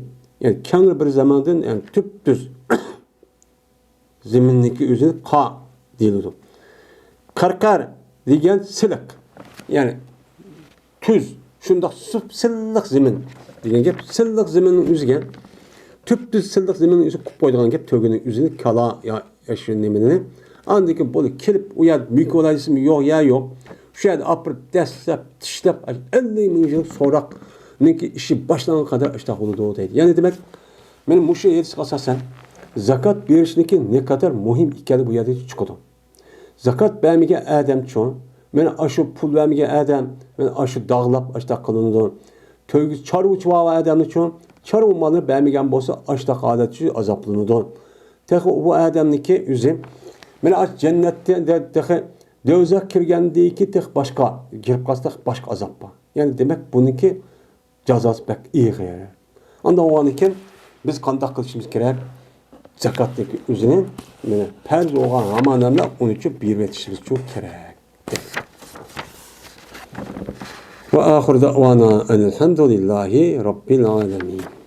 يەنى كەڭرى بىر زېمىندىن، يەنى تۈپتۈز زېمىننىڭكى ئۆزىنى قا دېيىلىدۇ. قەرقەر دېگەن سىلىق، يەنى تۈز، شۇنداق سۇپ-سىلىق زېمىن دېگەن گەپ. سىلىق زېمىننىڭ ئۆزىگە، تۈپتۈز سىلىق زېمىننىڭ ئۆزىگە قىلىپ قويىدىغان گەپ، تۆگىنىڭ ئۆزىنى كالا يا، يا شۇ نېمىنى. ئاندىن كېيىن بۇنى كېلىپ ئۇ يەردە مۈكۈۋالاي دېسىمۇ يوق، يەر يوق. شۇ يەردە ئاپىرىپ دەسسەپ، چىشلەپ، ئەللىك مىڭ يىل سوراقنىڭكى ئىشى باشلانغان قەدەر ئاشتاق بولىدۇ دەيدۇ. يەنى دېمەك، مانا مۇشۇ ھەدىسكە ئاساسەن، زاكات بېرىشنىڭكى نەقەدەر مۇھىم ئىكەنلىكى بۇ يەردىن چىقىدۇ. زاكات بەرمىگەن ئادەمچۇ، مانا ئاشۇ پۇل بەرمىگەن ئادەم، مانا ئاشۇ داغلاپ ئاشتاق قىلىنىدۇ. تۆگە چارۋىچى بار ئادەمنىچۇ، چارۋا مالنى بەرمىگەن بولسا، ئاشتاق ھالەتچۇ ئازابلىنىدۇ. تېخى بۇ ئادەمنىڭكى ئۆزى مانا ئاشۇ جەننەتتە دە-، تېخى دوزاخ كىرگەندىن كېيىن تېخى باشقا، كىرىپ قالسا تېخى باشقا ئازاب بار. يەنى دېمەك، بۇنىڭكى جازاسى بەك ئېغىر. ئانداق بولغاندىكىن بىز قانداق قىلىشىمىز كېرەك؟ زاكاتنىڭكى ئۆزىنى، مانا، پەرز بولغان ھامان ئۇنى ئۈچۈن بېرىۋېتىشىمىز ئۈچۈن كېرەك. وآخر دعوانا أن الحمد لله رب العالمين.